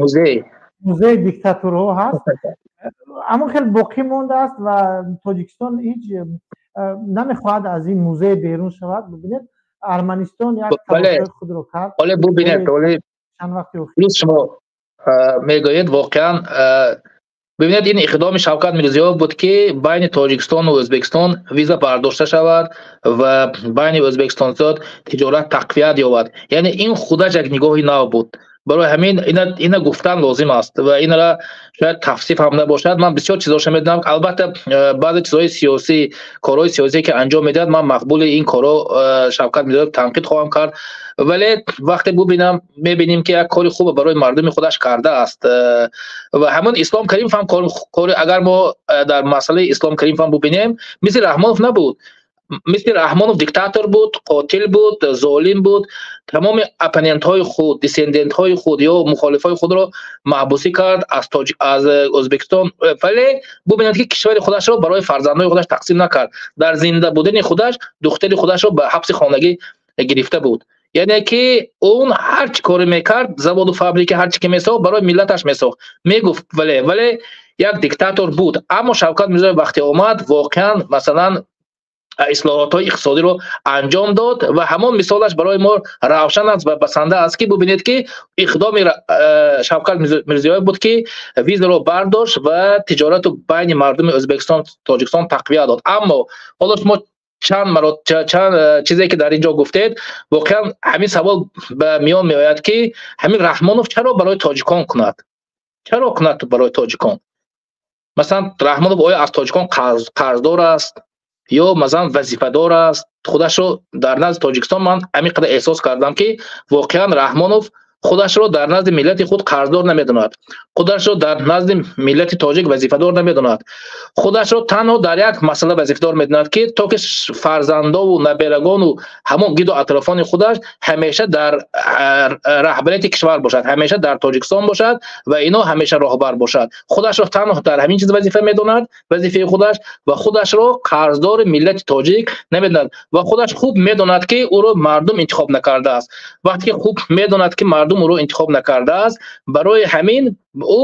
музей музеи диктатурҳо ҳаст, аммо хеле боқӣ мондааст ва Тоҷикистон ҳеҷ намехоҳад аз ин музей берун шавад. Бибинед, Арманистон як талошҳои худро кард. Оле, бубинед, оле чанд вақти охир плюс шумо мегӯед, воқеан бибинед, ин иқдоми Шавкат Мирзиёев буд, ки байни Тоҷикистону Ӯзбекистон виза бардошта шавад ва байни Ӯзбекистон тиҷорат тақвият ёбад. Яъне ин худаш як нигоҳи нав буд. Барои ҳамин ина гуфтан лозим аст ва инро шояд тавсиф ҳам набошад. Ман бисёр чизоша медонам. Албатта, баъзе чизҳои сиёсӣ, корҳои сиёсие, ки анҷом медиҳад, ман мақбули ин корҳо Шавкат Мирзиёев танқид хоҳам кард, вале вақте бубинам, мебинем, ки як кори хубе барои мардуми худаш кардааст. Ва ҳамон Ислом Каримов ҳам кори, агар мо дар масъалаи Ислом Каримов ҳам бубинем, мисли Раҳмонов набуд. Мисли Раҳмонов диктатор буд, қотил буд, золим буд, тамоми оппонентҳои худ, диссидентҳои худ ё мухолифҳои худро маҳбусӣ кард аз Ӯзбекистон. Вале бубинед, ки кишвари худашро барои фарзандҳои худаш тақсим накард. Дар зинда будани худаш духтари худашро ба ҳабси хонагӣ гирифта буд. Яъне ки он ҳар чӣ коре мекард, заводу фабрика, ҳар чӣ ки месохт, барои миллаташ месохт, мегуфт. Вале як диктатор буд. Аммо Шавкат Мирзиёев вақте омад, воқеан, масалан, ислоҳотҳои иқтисодиро анҷом дод ва ҳамон мисолаш барои мо равшан аст ва басанда аст, ки бубинед, ки иқдоми Шавкат Мирзиёев буд, ки визаро бардошт ва тиҷорату байни мардуми Ӯзбекистон, Тоҷикистон тақвият дод. Аммо ҳоло шумо чанд марот чанд чизе ки дар ин ҷо гуфтед, воқеан ҳамин савол ба миён меояд, ки ҳамин Раҳмонов чаро барои тоҷикон кунад? Чаро кунад барои тоҷикон? Масалан, Раҳмонов оё аз тоҷикон қарздор аст ё масалан вазифадор аст худашро дар назди Тоҷикистон? Ман ҳамин қадар эҳсос кардам, ки воқеан Раҳмонов худашро дар назди миллати худ қарздор намедонад, худашро дар назди миллати тоҷик вазифадор намедонад. Худашро танҳо дар як масъала вазифадор медонад, ки то ки фарзандову наберагону ҳамон гиду атрофони худаш ҳамеша дар раҳбарияти кишвар бошад, ҳамеша дар Тоҷикистон бошад ва ино ҳамеша роҳбар бошад. Худашро танҳо дар ҳамин чиз вазифа медонад, вазифаи худаш, ва худашро қарздори миллати тоҷик намедонад. Ва худаш хуб медонад, ки ӯро мардум интихоб накардааст. Вақте ки хуб медонад, ки мардум ӯро интихоб накардааст, барои ҳамин ӯ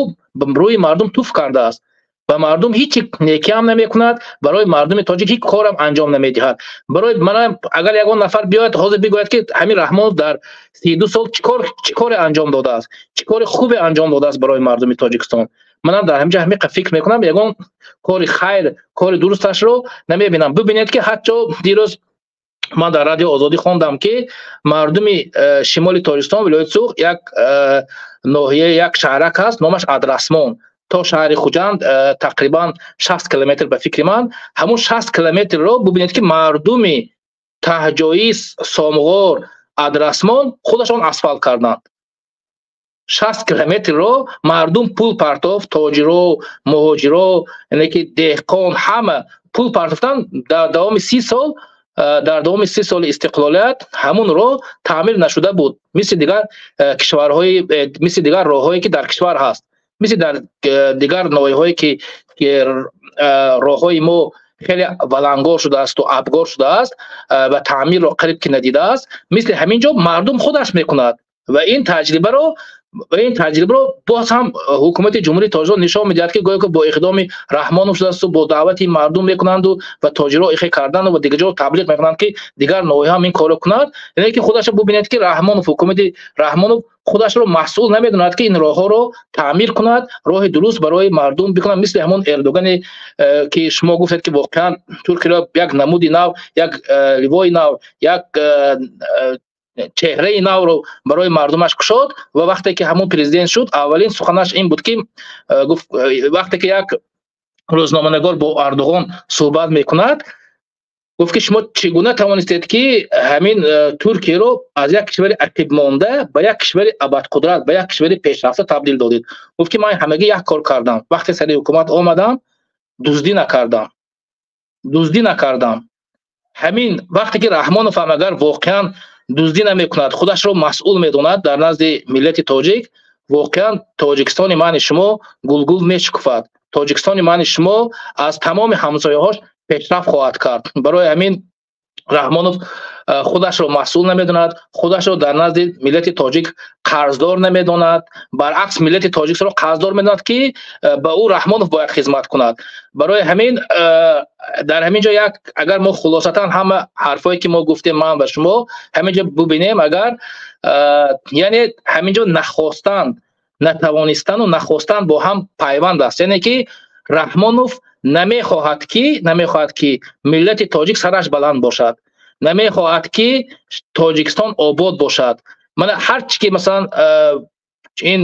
рӯи мардум туф кардааст, ба мардум ҳеҷ некиам намекунад, барои мардуми тоҷик ҳеҷ корам анҷом намедиҳад. Барои ман агар ягон нафар биёяд ҳозир бигӯяд, ки ҳамин Раҳмонов дар 32 сол чӣ коре анҷом додааст, чӣ кори хубе анҷом додааст барои мардуми Тоҷикистон, манам дар ҳамин ҷо ҳамин фикр мекунам, ягон кори хайр, кори дурусташро намебинам. Бибинед, ки ҳатто дирӯз ман дар Радио Озодӣ хондам, ки мардуми шимоли Тоҷикистон, вилояти Суғд, як ноҳия, як шаҳрак ҳаст, номаш Адрасмон, то шаҳри Хуҷанд тақрибан 60 километр, ба фикри ман. Ҳамун 60 километрро бубинед, ки мардуми таҳҷоӣ, Сомғор, Адрасмон худашон асфалт карданд. 60 километрро мардум пул партофт, тоҷиро, муҳоҷиро, яъне ки деҳқон, ҳама пул партофтанд. Дар давоми 30 сол, дар давоми 30 соли истиқлолият ҳамун роҳ таъмир нашуда буд, мисли дигар кишварҳои, мисли дигар роҳҳое, ки дар кишвар ҳаст, мисли дар дигар ноҳияҳое, ки роҳҳои мо хеле валангор шудаасту абгор шудааст ва таъмирро қариб ки надидааст. Мисли ҳамин ҷо мардум худаш мекунад ва ин таҷрибаро боз ҳам ҳукумати Ҷумҳурии Тоҷикистон нишон медиҳад, ки гӯё ки бо иқдоми Раҳмонов шудаасту бо даъвати мардум мекунанду ва тоҷиро ихе кардану ва дигар ҷо таблиғ мекунанд, ки дигар ноҳия ҳам ин корро кунад. Яъне ки худашро бубинед, ки Раҳмонов, ҳукумати Раҳмонов худашро масъул намедонад, ки ин роҳҳоро таъмир кунад, роҳи дуруст барои мардум бикунад, мисли ҳамон Эрдогане, ки шумо гуфтед, ки воқеан Туркиро як намуди нав, як ливои нав, як чеҳраи навро барои мардумаш кушод. Ва вақте ки ҳамон президент шуд, аввалин суханаш ин буд, ки гуфт, вақте ки як рӯзноманигор бо Эрдоғон суҳбат мекунад, гуфт, ки шумо чӣ гуна тавонистед, ки ҳамин Туркияро аз як кишвари ақибмонда ба як кишвари абадқудрат, ба як кишвари пешрафта табдил додед? Гуфт, ки ман ҳамагӣ як кор кардам: вақте сари ҳукумат омадам, дуздӣ накардам, дуздӣ накардам. Ҳамин вақте ки Раҳмонов ҳам агар воқеан дуздӣ намекунад, худашро масъул медонад дар назди миллати тоҷик, воқеан Тоҷикистони мани шумо гулгул мешукуфад, Тоҷикистони мани шумо аз тамоми ҳамсояҳош пешрафт хоҳад кард. Барои ҳамин Раҳмонов худашро масъул намедонад, худашро дар назди миллати тоҷик қарздор намедонад, баръакс миллати тоҷикро қарздор медонад, ки ба ӯ Раҳмонов бояд хизмат кунад. Барои ҳамин дар ҳамин ҷо як, агар мо хулосатан ҳама ҳарфое ки мо гуфтем, ман ва шумо, ҳамин ҷо бубинем, агар яъне ҳамин ҷо нахостан, натавонистану нахостан бо ҳам пайванд аст. Яъне ки Раҳмонов намехоҳад, ки миллати тоҷик сараш баланд бошад, намехоҳад, ки Тоҷикистон обод бошад. Мана ҳар чи ки масалан ин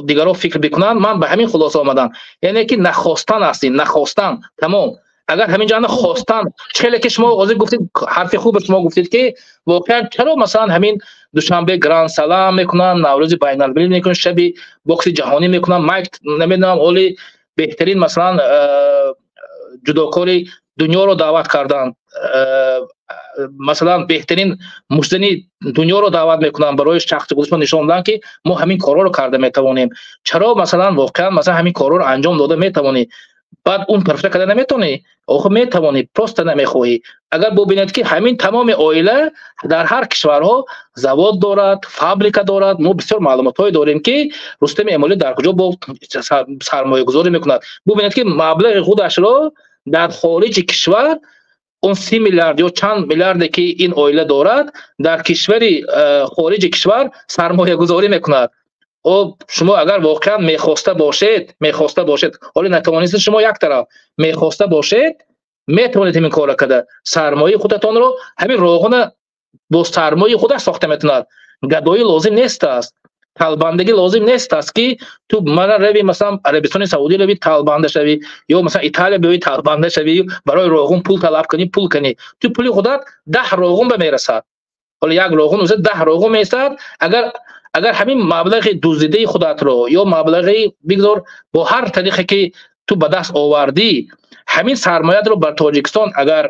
дигарон фикр бикунанд, ман ба ҳамин хулоса омадам, яъне ки нахостан аст ин, нахостан, тамом. Агар ҳамин ҷо хостан, хеле ки шумо ҳозир гуфтед, ҳарфи хуб шумо гуфтед, ки воқеан чаро масалан ҳамин Душанбе Гранд Слам мекунанд, Наврӯзи байналмилалӣ мекунанд, шаби бокси ҷаҳонӣ мекунанд, майк намедонам, оли беҳтарин масалан ҷудокори дунёро даъват карданд, масалан беҳтарин муштзани дунёро даъват мекунанд, барои шахси худашон нишон доданд, ки мо ҳамин корҳоро карда метавонем. Чаро масалан воқеан масалан ҳамин корҳоро анҷом дода метавонӣ, баъд он тарафта карда наметавонӣ? Охир метавонӣ, просто намехоҳӣ. Агар бубинед, ки ҳамин тамоми оила дар ҳар кишварҳо завод дорад, фабрика дорад. Мо бисёр маълумотҳое дорем, ки Рустами Эмомалӣ дар куҷо бо сармоягузорӣ мекунад. Бубинед, ки маблағи худашро дар хориҷи кишвар, он 30 миллиард ё чанд миллиарде ки ин оила дорад, дар кишвари хориҷи кишвар сармоягузорӣ мекунад. О, шумо агар воқеан мехоста бошед, ҳоле натавонистед шумо як тараф, мехоста бошед, метавонед ҳамин корро карда, сармояи худатонро. Ҳамин Роғуна бо сармояи худаш сохта метавонад, гадоӣ лозим нест аст, талбандагӣ лозим нест аст, ки ту мана рави, масалан Арабистони Саудӣ рави, талбанда шавӣ, ё масалан Италия биёи, талбанда шавӣ, барои Роғун пул талаб кунӣ, пул кунӣ. Ту пули худат 10 Роғун ба мерасад. Ҳоло як Роғун 10 Роғун меистад. Агар ҳамин маблағи дуздидаи худатро ё маблағи бигзор бо ҳар тариқе ки ту ба даст овардӣ, ҳамин сармоятро бар Тоҷикистон агар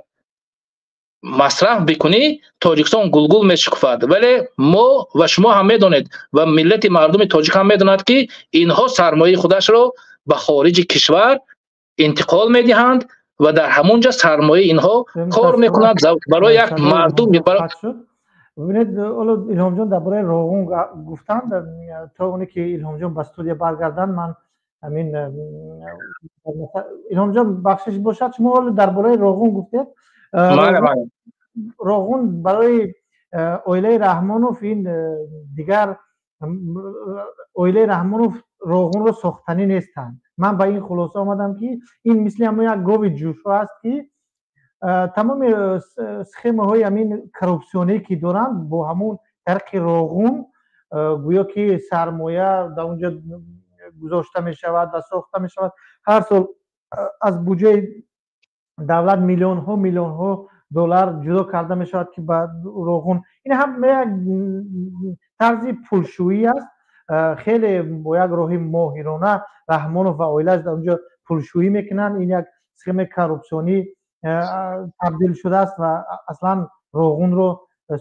масраф бикунӣ, Тоҷикистон гулгул мешукуфад. Вале мо ва шумо ҳам медонед ва миллати мардуми тоҷик ҳам медонад, ки инҳо сармояи худашро ба хориҷи кишвар интиқол медиҳанд ва дар ҳамон ҷо сармояи инҳо кор мекунад барои як мардум. Бибинед, ҳоло Илҳомҷон дар бораи Роғун гуфтанд. То оне ки Илҳомҷон ба студия баргарданд, ман ҳамин, Илҳомҷон, бахшиш бошад, шумо ҳоло дар бораи Роғун гуфтед. Роғун барои оилаи Раҳмонов ин дигар, оилаи Раҳмонов Роғунро сохтанӣ нестанд. Ман ба ин хулоса омадам, ки ин мисли ҳамон як гови ҷӯшо аст, ки тамоми схемаҳои ҳамин коррупсионӣ ки доранд, бо ҳамун тариқи Роғун гӯё ки сармоя дар онҷо гузошта мешавад ва сохта мешавад. Ҳар сол аз буҷаи давлат миллионҳо миллионҳо доллар ҷудо карда мешавад, ки ба Роғун. Ин ҳам як тарзи пулшӯӣ аст. Хеле бо як роҳи моҳирона Раҳмонов ва оилааш дар онҷо пулшӯӣ мекунанд. Ин як схемаи коррупсионӣ табдил шудааст ва аслан Роғунро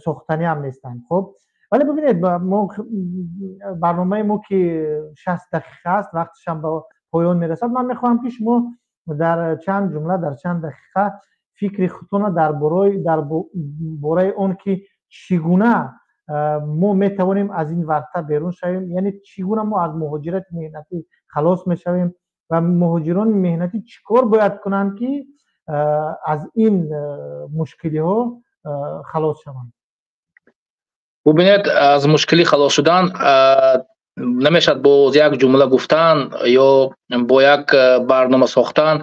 сохтанӣ ҳам нестанд. Хуб, вале бибинед, мо барномаи мо ки 60 дақиқа аст, вақташам ба поён мерасад. Ман мехоҳам, ки шумо дар чанд ҷумла, дар чанд дақиқа фикри худтонро дар бораи он ки чӣ гуна мо метавонем аз ин варта берун шавем, яъне чӣ гуна мо аз муҳоҷирати меҳнатӣ халос мешавем ва муҳоҷирони меҳнатӣ чӣ кор бояд кунанд, ки аз ин мушкилиҳо халос шаванд? Бубинед, аз мушкилӣ халос шудан намешавад бо як ҷумла гуфтан ё бо як барнома сохтан.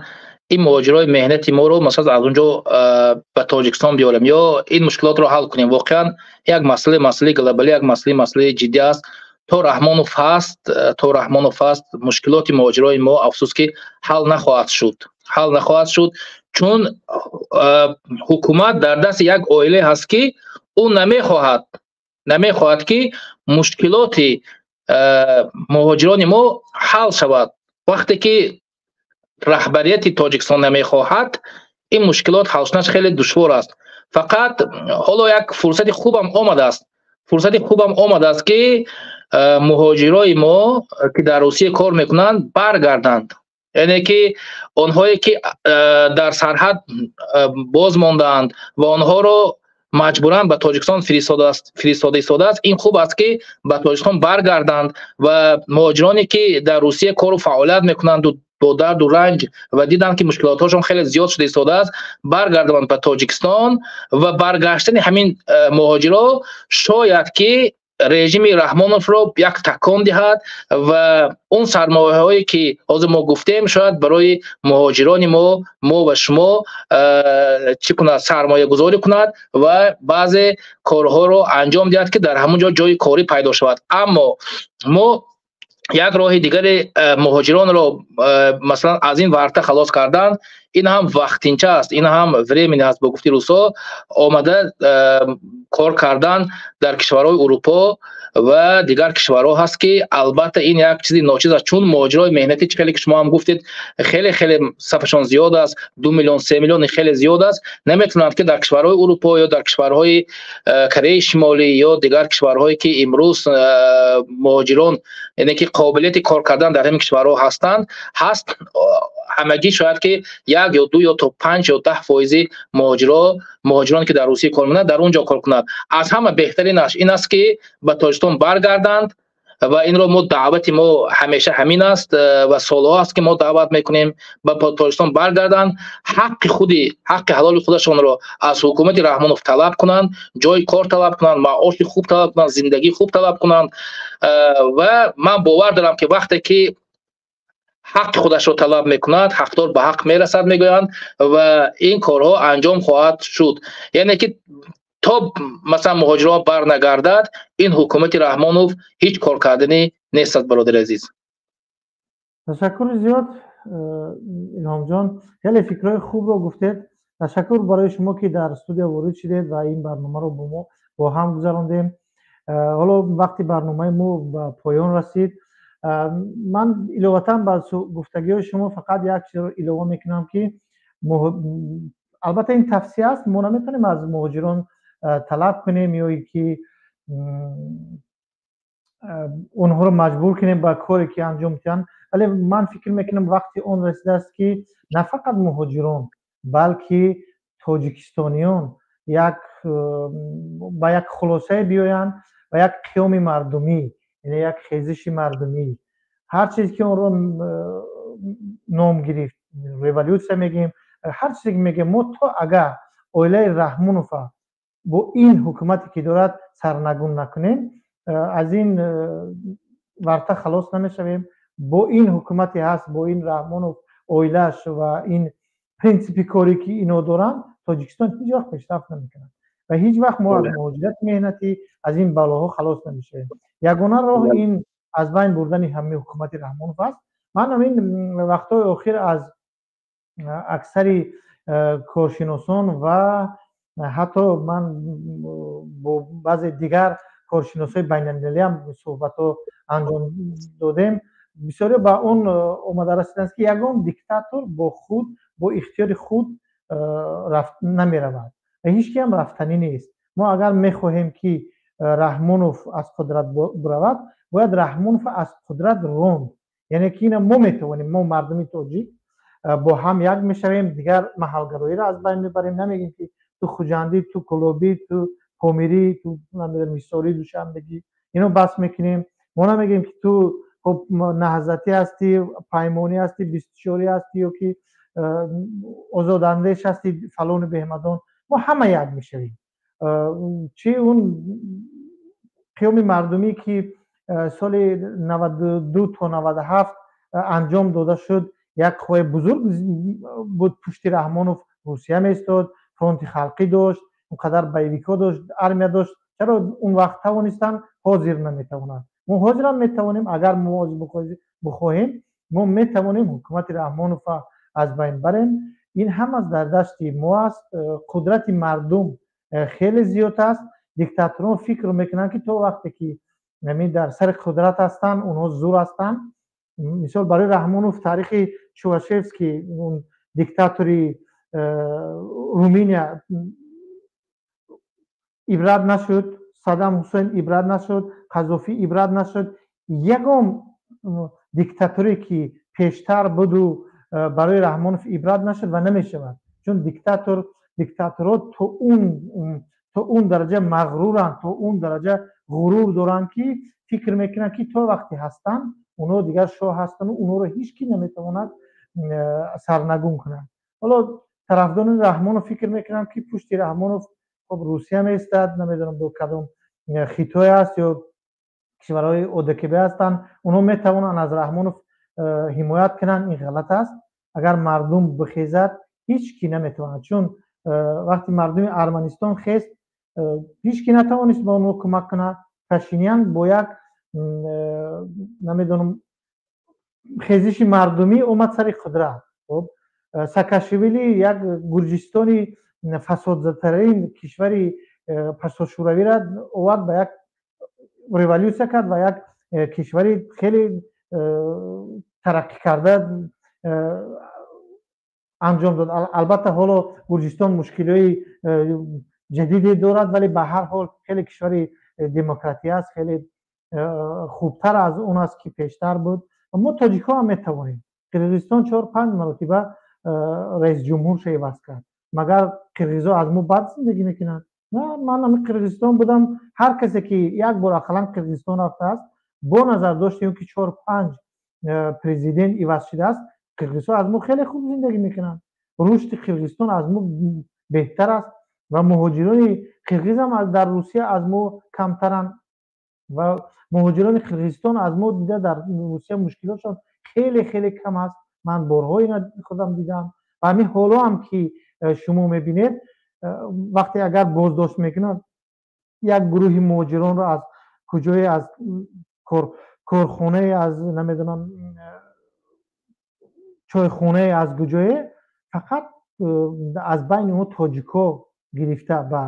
Ин муҳоҷирои меҳнати моро масалан аз он ҷо ба Тоҷикистон биёрем ё ин мушкилотро ҳал кунем, воқеан як масъалаи глобалӣ, як масъалаи ҷиддӣ аст. То Раҳмонов ҳаст, мушкилоти муҳоҷирои мо, афсӯс ки, ҳал нахоҳад шуд, ҳал нахоҳад шуд, чун ҳукумат дар дасти як оилае ҳаст, ки ӯ намехоҳад, ки мушкилоти муҳоҷирони мо ҳал шавад. Вақте ки раҳбарияти Тоҷикистон намехоҳад, ин мушкилот ҳал шуданаш хеле душвор аст. Фақат ҳоло як фурсати хубам омадааст, фурсати хубам омадааст, ки муҳоҷирои мо, ки дар Русия кор мекунанд, баргарданд. Яъне ки онҳое ки дар сарҳад боз мондаанд ва онҳоро маҷбуран ба Тоҷикистон фиристода истодааст, ин хуб аст, ки ба Тоҷикистон баргарданд ва муҳоҷироне ки дар Русия кору фаъолият мекунанду бо дарду ранҷ ва диданд, ки мушкилотҳошон хеле зиёд шуда истодааст, баргарданд ба Тоҷикистон. Ва баргаштани ҳамин муҳоҷиро шояд ки режими Раҳмоновро як такон диҳад ва он сармояҳое ки ҳозир мо гуфтем, шояд барои муҳоҷирони мо ва шумо чӣ кунад, сармоягузорӣ кунад ва баъзе корҳоро анҷом диҳад, ки дар ҳамон ҷо ҷои корӣ пайдо шавад. Аммо мо як роҳи дигаре муҳоҷиронро, масалан, аз ин варта халос кардан, ин ҳам вақтинча аст, ин ҳам временный аст, бо гуфти русо, омада кор кардан дар кишварҳои Урупо ва дигар кишварҳо ҳаст, ки албатта ин як чизи ночиз аст, чун муҳоҷирои меҳнатӣ, чӣ хеле ки шумо ҳам гуфтед, хеле хеле сафашон зиёд аст, 2 миллион, 3 миллион, хеле зиёд аст. Наметавонанд, ки дар кишварҳои Урупо ё дар кишварҳои Кореяи Шимолӣ ё дигар кишварҳое ки имрӯз муҳоҷирон, яъне ки қобилияти кор кардан дар ҳамин кишварҳо ҳастанд, ҳаст, ҳамагӣ шояд ки 1 ё 2 ё то 5 ё 10 фоизи муҳоҷироне ки дар Русия кор мекунанд, дар он ҷо кор кунанд. Аз ҳама беҳтаринаш ин аст, ки ба Тоҷикистон баргарданд. Ва инро мо, даъвати мо ҳамеша ҳамин аст ва солҳо аст, ки мо даъват мекунем, ба Тоҷикистон баргарданд, ҳаққи худи, ҳаққи ҳалоли худашонро аз ҳукумати Раҳмонов талаб кунанд, ҷои кор талаб кунанд, маоши хуб талаб кунанд, зиндагии хуб талаб кунанд. Ва ман бовар дорам, ки вақте ки ҳаққи худашро талаб мекунад, ҳақдор ба ҳақ мерасад, мегӯянд, ва ин корҳо анҷом хоҳад шуд. Яъне ки то, масалан, муҳоҷирон барнагардад, ин ҳукумати Раҳмонов ҳеҷ кор карданӣ нест аст, бародари азиз. Ташаккури зиёд, Илҳомҷон, хеле фикрҳои хубро гуфтед. Ташаккур барои шумо, ки дар студия ворид шудед ва ин барномаро бо мо бо ҳам гузарондем. Ҳоло вақти барномаи мо ба поён расид. Ман иловатан ба гуфтагиҳои шумо фақат як чизро илова мекунам, ки албатта ин тавсия аст, мо наметавонем аз муҳоҷирон талаб кунем ё ки онҳоро маҷбур кунем ба коре ки анҷом диҳанд, вале ман фикр мекунам, вақти он расидааст, ки на фақат муҳоҷирон, балки тоҷикистониён як ба як хулосае биёянд ва як қиёми мардумӣ, яъне як хезиши мардумӣ, ҳар чизе ки онро ном гирифт, революция мегӯем, ҳар чизе ки мегӯем, мо то агар оилаи Раҳмонова бо ин ҳукумате ки дорад сарнагун накунем, аз ин варта халос намешавем. Бо ин ҳукумате ҳаст, бо ин Раҳмонов, оилааш ва ин принсипи корӣ ки ино доранд, Тоҷикистон ҳеҷ вақт пешрафт намекунад ва ҳеҷ вақт мо аз муҳоҷирати меҳнатӣ, аз ин балоҳо халос намешавем. Ягона роҳ ин аз байн бурдани ҳамаи ҳукумати Раҳмонов аст. Ман ҳамин вақтҳои охир аз аксари коршиносон ва ҳатто ман бо баъзе дигар коршиносҳои байналмилалиам суҳбатҳо анҷом додем, бисёре ба он омада расиданд, ки ягон диктатор бо худ, бо ихтиёри худ намеравад ва ҳеҷ ки ҳам рафтанӣ нест. Мо агар мехоҳем, ки Раҳмонов аз қудрат биравад, бояд Раҳмонов аз қудрат ронд. Яъне ки ина мо метавонем, мо мардуми тоҷик бо ҳам як мешавем, дигар маҳалгароиро аз байн мебарем. Намегем, ки ту хуҷандӣ, ту кулобӣ, ту помирӣ, ту намедонам ҳисорӣ, душанбегӣ, ино бас мекунем. Мо намегем, ки ту хуб наҳзатӣ ҳастӣ, паймонӣ ҳастӣ, бистучорӣ ҳастӣ ё ки озодандеш ҳастӣ, фалону беҳмадон. Мо ҳама як мешавем. Чи он қиёми мардумӣ ки соли 92 то 97 анҷом дода шуд, як қувваи бузург буд. Пушти Раҳмонов Русия меистод, Фронти Халқӣ дошт, он қадар боевик ҳо дошт, армия дошт. Чаро он вақт тавонистанд, ҳозир наметавонанд? Мо ҳозирам метавонем. Агар мо бихоҳем, мо метавонем ҳукумати Раҳмонова аз байн барем. Ин ҳама дар дасти мо аст. Қудрати мардум хеле зиёд аст. Диктаторон фикр мекунанд, ки то вақте ки дар сари қудрат ҳастанд, онҳо зур ҳастанд. Мисол, барои Раҳмонов таърихи Чаушеску, диктатори Руминия, ибрат нашуд, Саддам Ҳусейн ибрат нашуд, Қазофӣ ибрат нашуд. Ягон диктаторе ки пештар буду барои Раҳмонов ибрат нашуд ва намешавад, чун диктаторҳо то он дараҷа мағруранд, то он дараҷа ғурур доранд, ки фикр мекунанд, ки то вақте ҳастанд, онҳо дигар шоҳ ҳастанду онҳоро ҳеҷ ки наметавонад сарнагун кунад. Ҳоло тарафдорони Раҳмонов фикр мекунанд, ки пушти Раҳмонов, хоб, Русия меистад, намедонам, бо кадом Хитой аст ё кишварҳои ОДКБ ҳастанд, онҳо метавонанд аз Раҳмонов ҳимоят кунанд. Ин ғалат аст. Агар мардум бихезад, ҳеҷ ки наметавонад, чун вақти мардуми Арманистон хест, ҳеҷ ки натавонист ба онҳо кӯмак кунад. Пашинян бо як, намедонам, хезиши мардумӣ омад сари қудрат. Хоб, Саакашвили як Гурҷистони фасодзатарин кишвари пасошӯравиро овард, ба як революсия кард ва як кишвари хеле тараққӣ карда анҷом дод. Албатта, ҳоло Гурҷистон мушкилиҳои ҷадиде дорад, вале ба ҳар ҳол хеле кишвари демократӣ аст, хеле хубтар аз он аст, ки пештар буд. Мо тоҷикҳо ҳам метавонем. Қирғизистон чор панҷ маротиба раисҷумҳурша иваз кард, магар қирғизо аз мо бад зиндагӣ мекунанд? На, ман ами Қирғизистон будам. Ҳар касе ки як бор ақаллан Қирғизистон рафтааст, бо назардошти он ки чор панҷ президент иваз шудааст, қирғизҳо аз мо хеле хуб зиндагӣ мекунанд. Рушди Қирғизистон аз мо беҳтар аст ва муҳоҷирони қирғиз ҳам дар Русия аз мо камтаранд ва муҳоҷирони Қирғизистон аз мо дида дар Русия мушкилотшон хеле хеле кам аст. Ман борҳо ина худам дидам ва ҳамин ҳоло ҳам ки шумо мебинед, вақте агар боздошт мекунанд як гурӯҳи муҳоҷиронро аз куҷое, аз корхонае, аз, намедонам, чойхонае, аз куҷое, фақат аз байни онҳо тоҷикҳо гирифта ба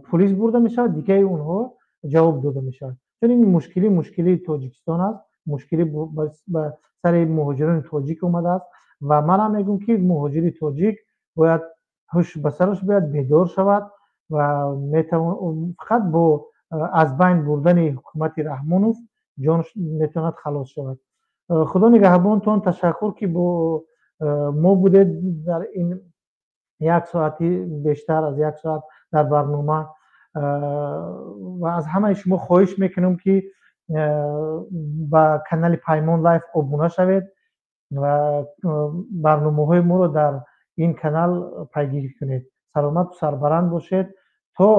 полис бурда мешавад, дигари онҳо ҷавоб дода мешавад. Чун ин мушкилӣ мушкилии Тоҷикистон аст, мушкилӣ ба сари муҳоҷирони тоҷик омадааст ва манам мегӯм, ки муҳоҷири тоҷик бояд ҳуш ба сараш бояд бедор шавад ва метавон фақат бо аз байн бурдани ҳукумати Раҳмонов ҷон метавонад халос шавад. Худо нигаҳбонтон. Ташаккур, ки бо мо будед дар ин як соати, бештар аз як соат дар барнома ва аз ҳамаи шумо хоҳиш мекунам, ки ба канали Паймон Лайф обуна шавед ва барномаҳои моро дар ин канал пайгирӣ кунед. Саломату сарбаланд бошед. То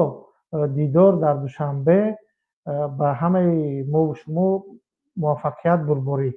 дидор дар Душанбе. Ба ҳамаи мову шумо муваффақият, бурборӣ.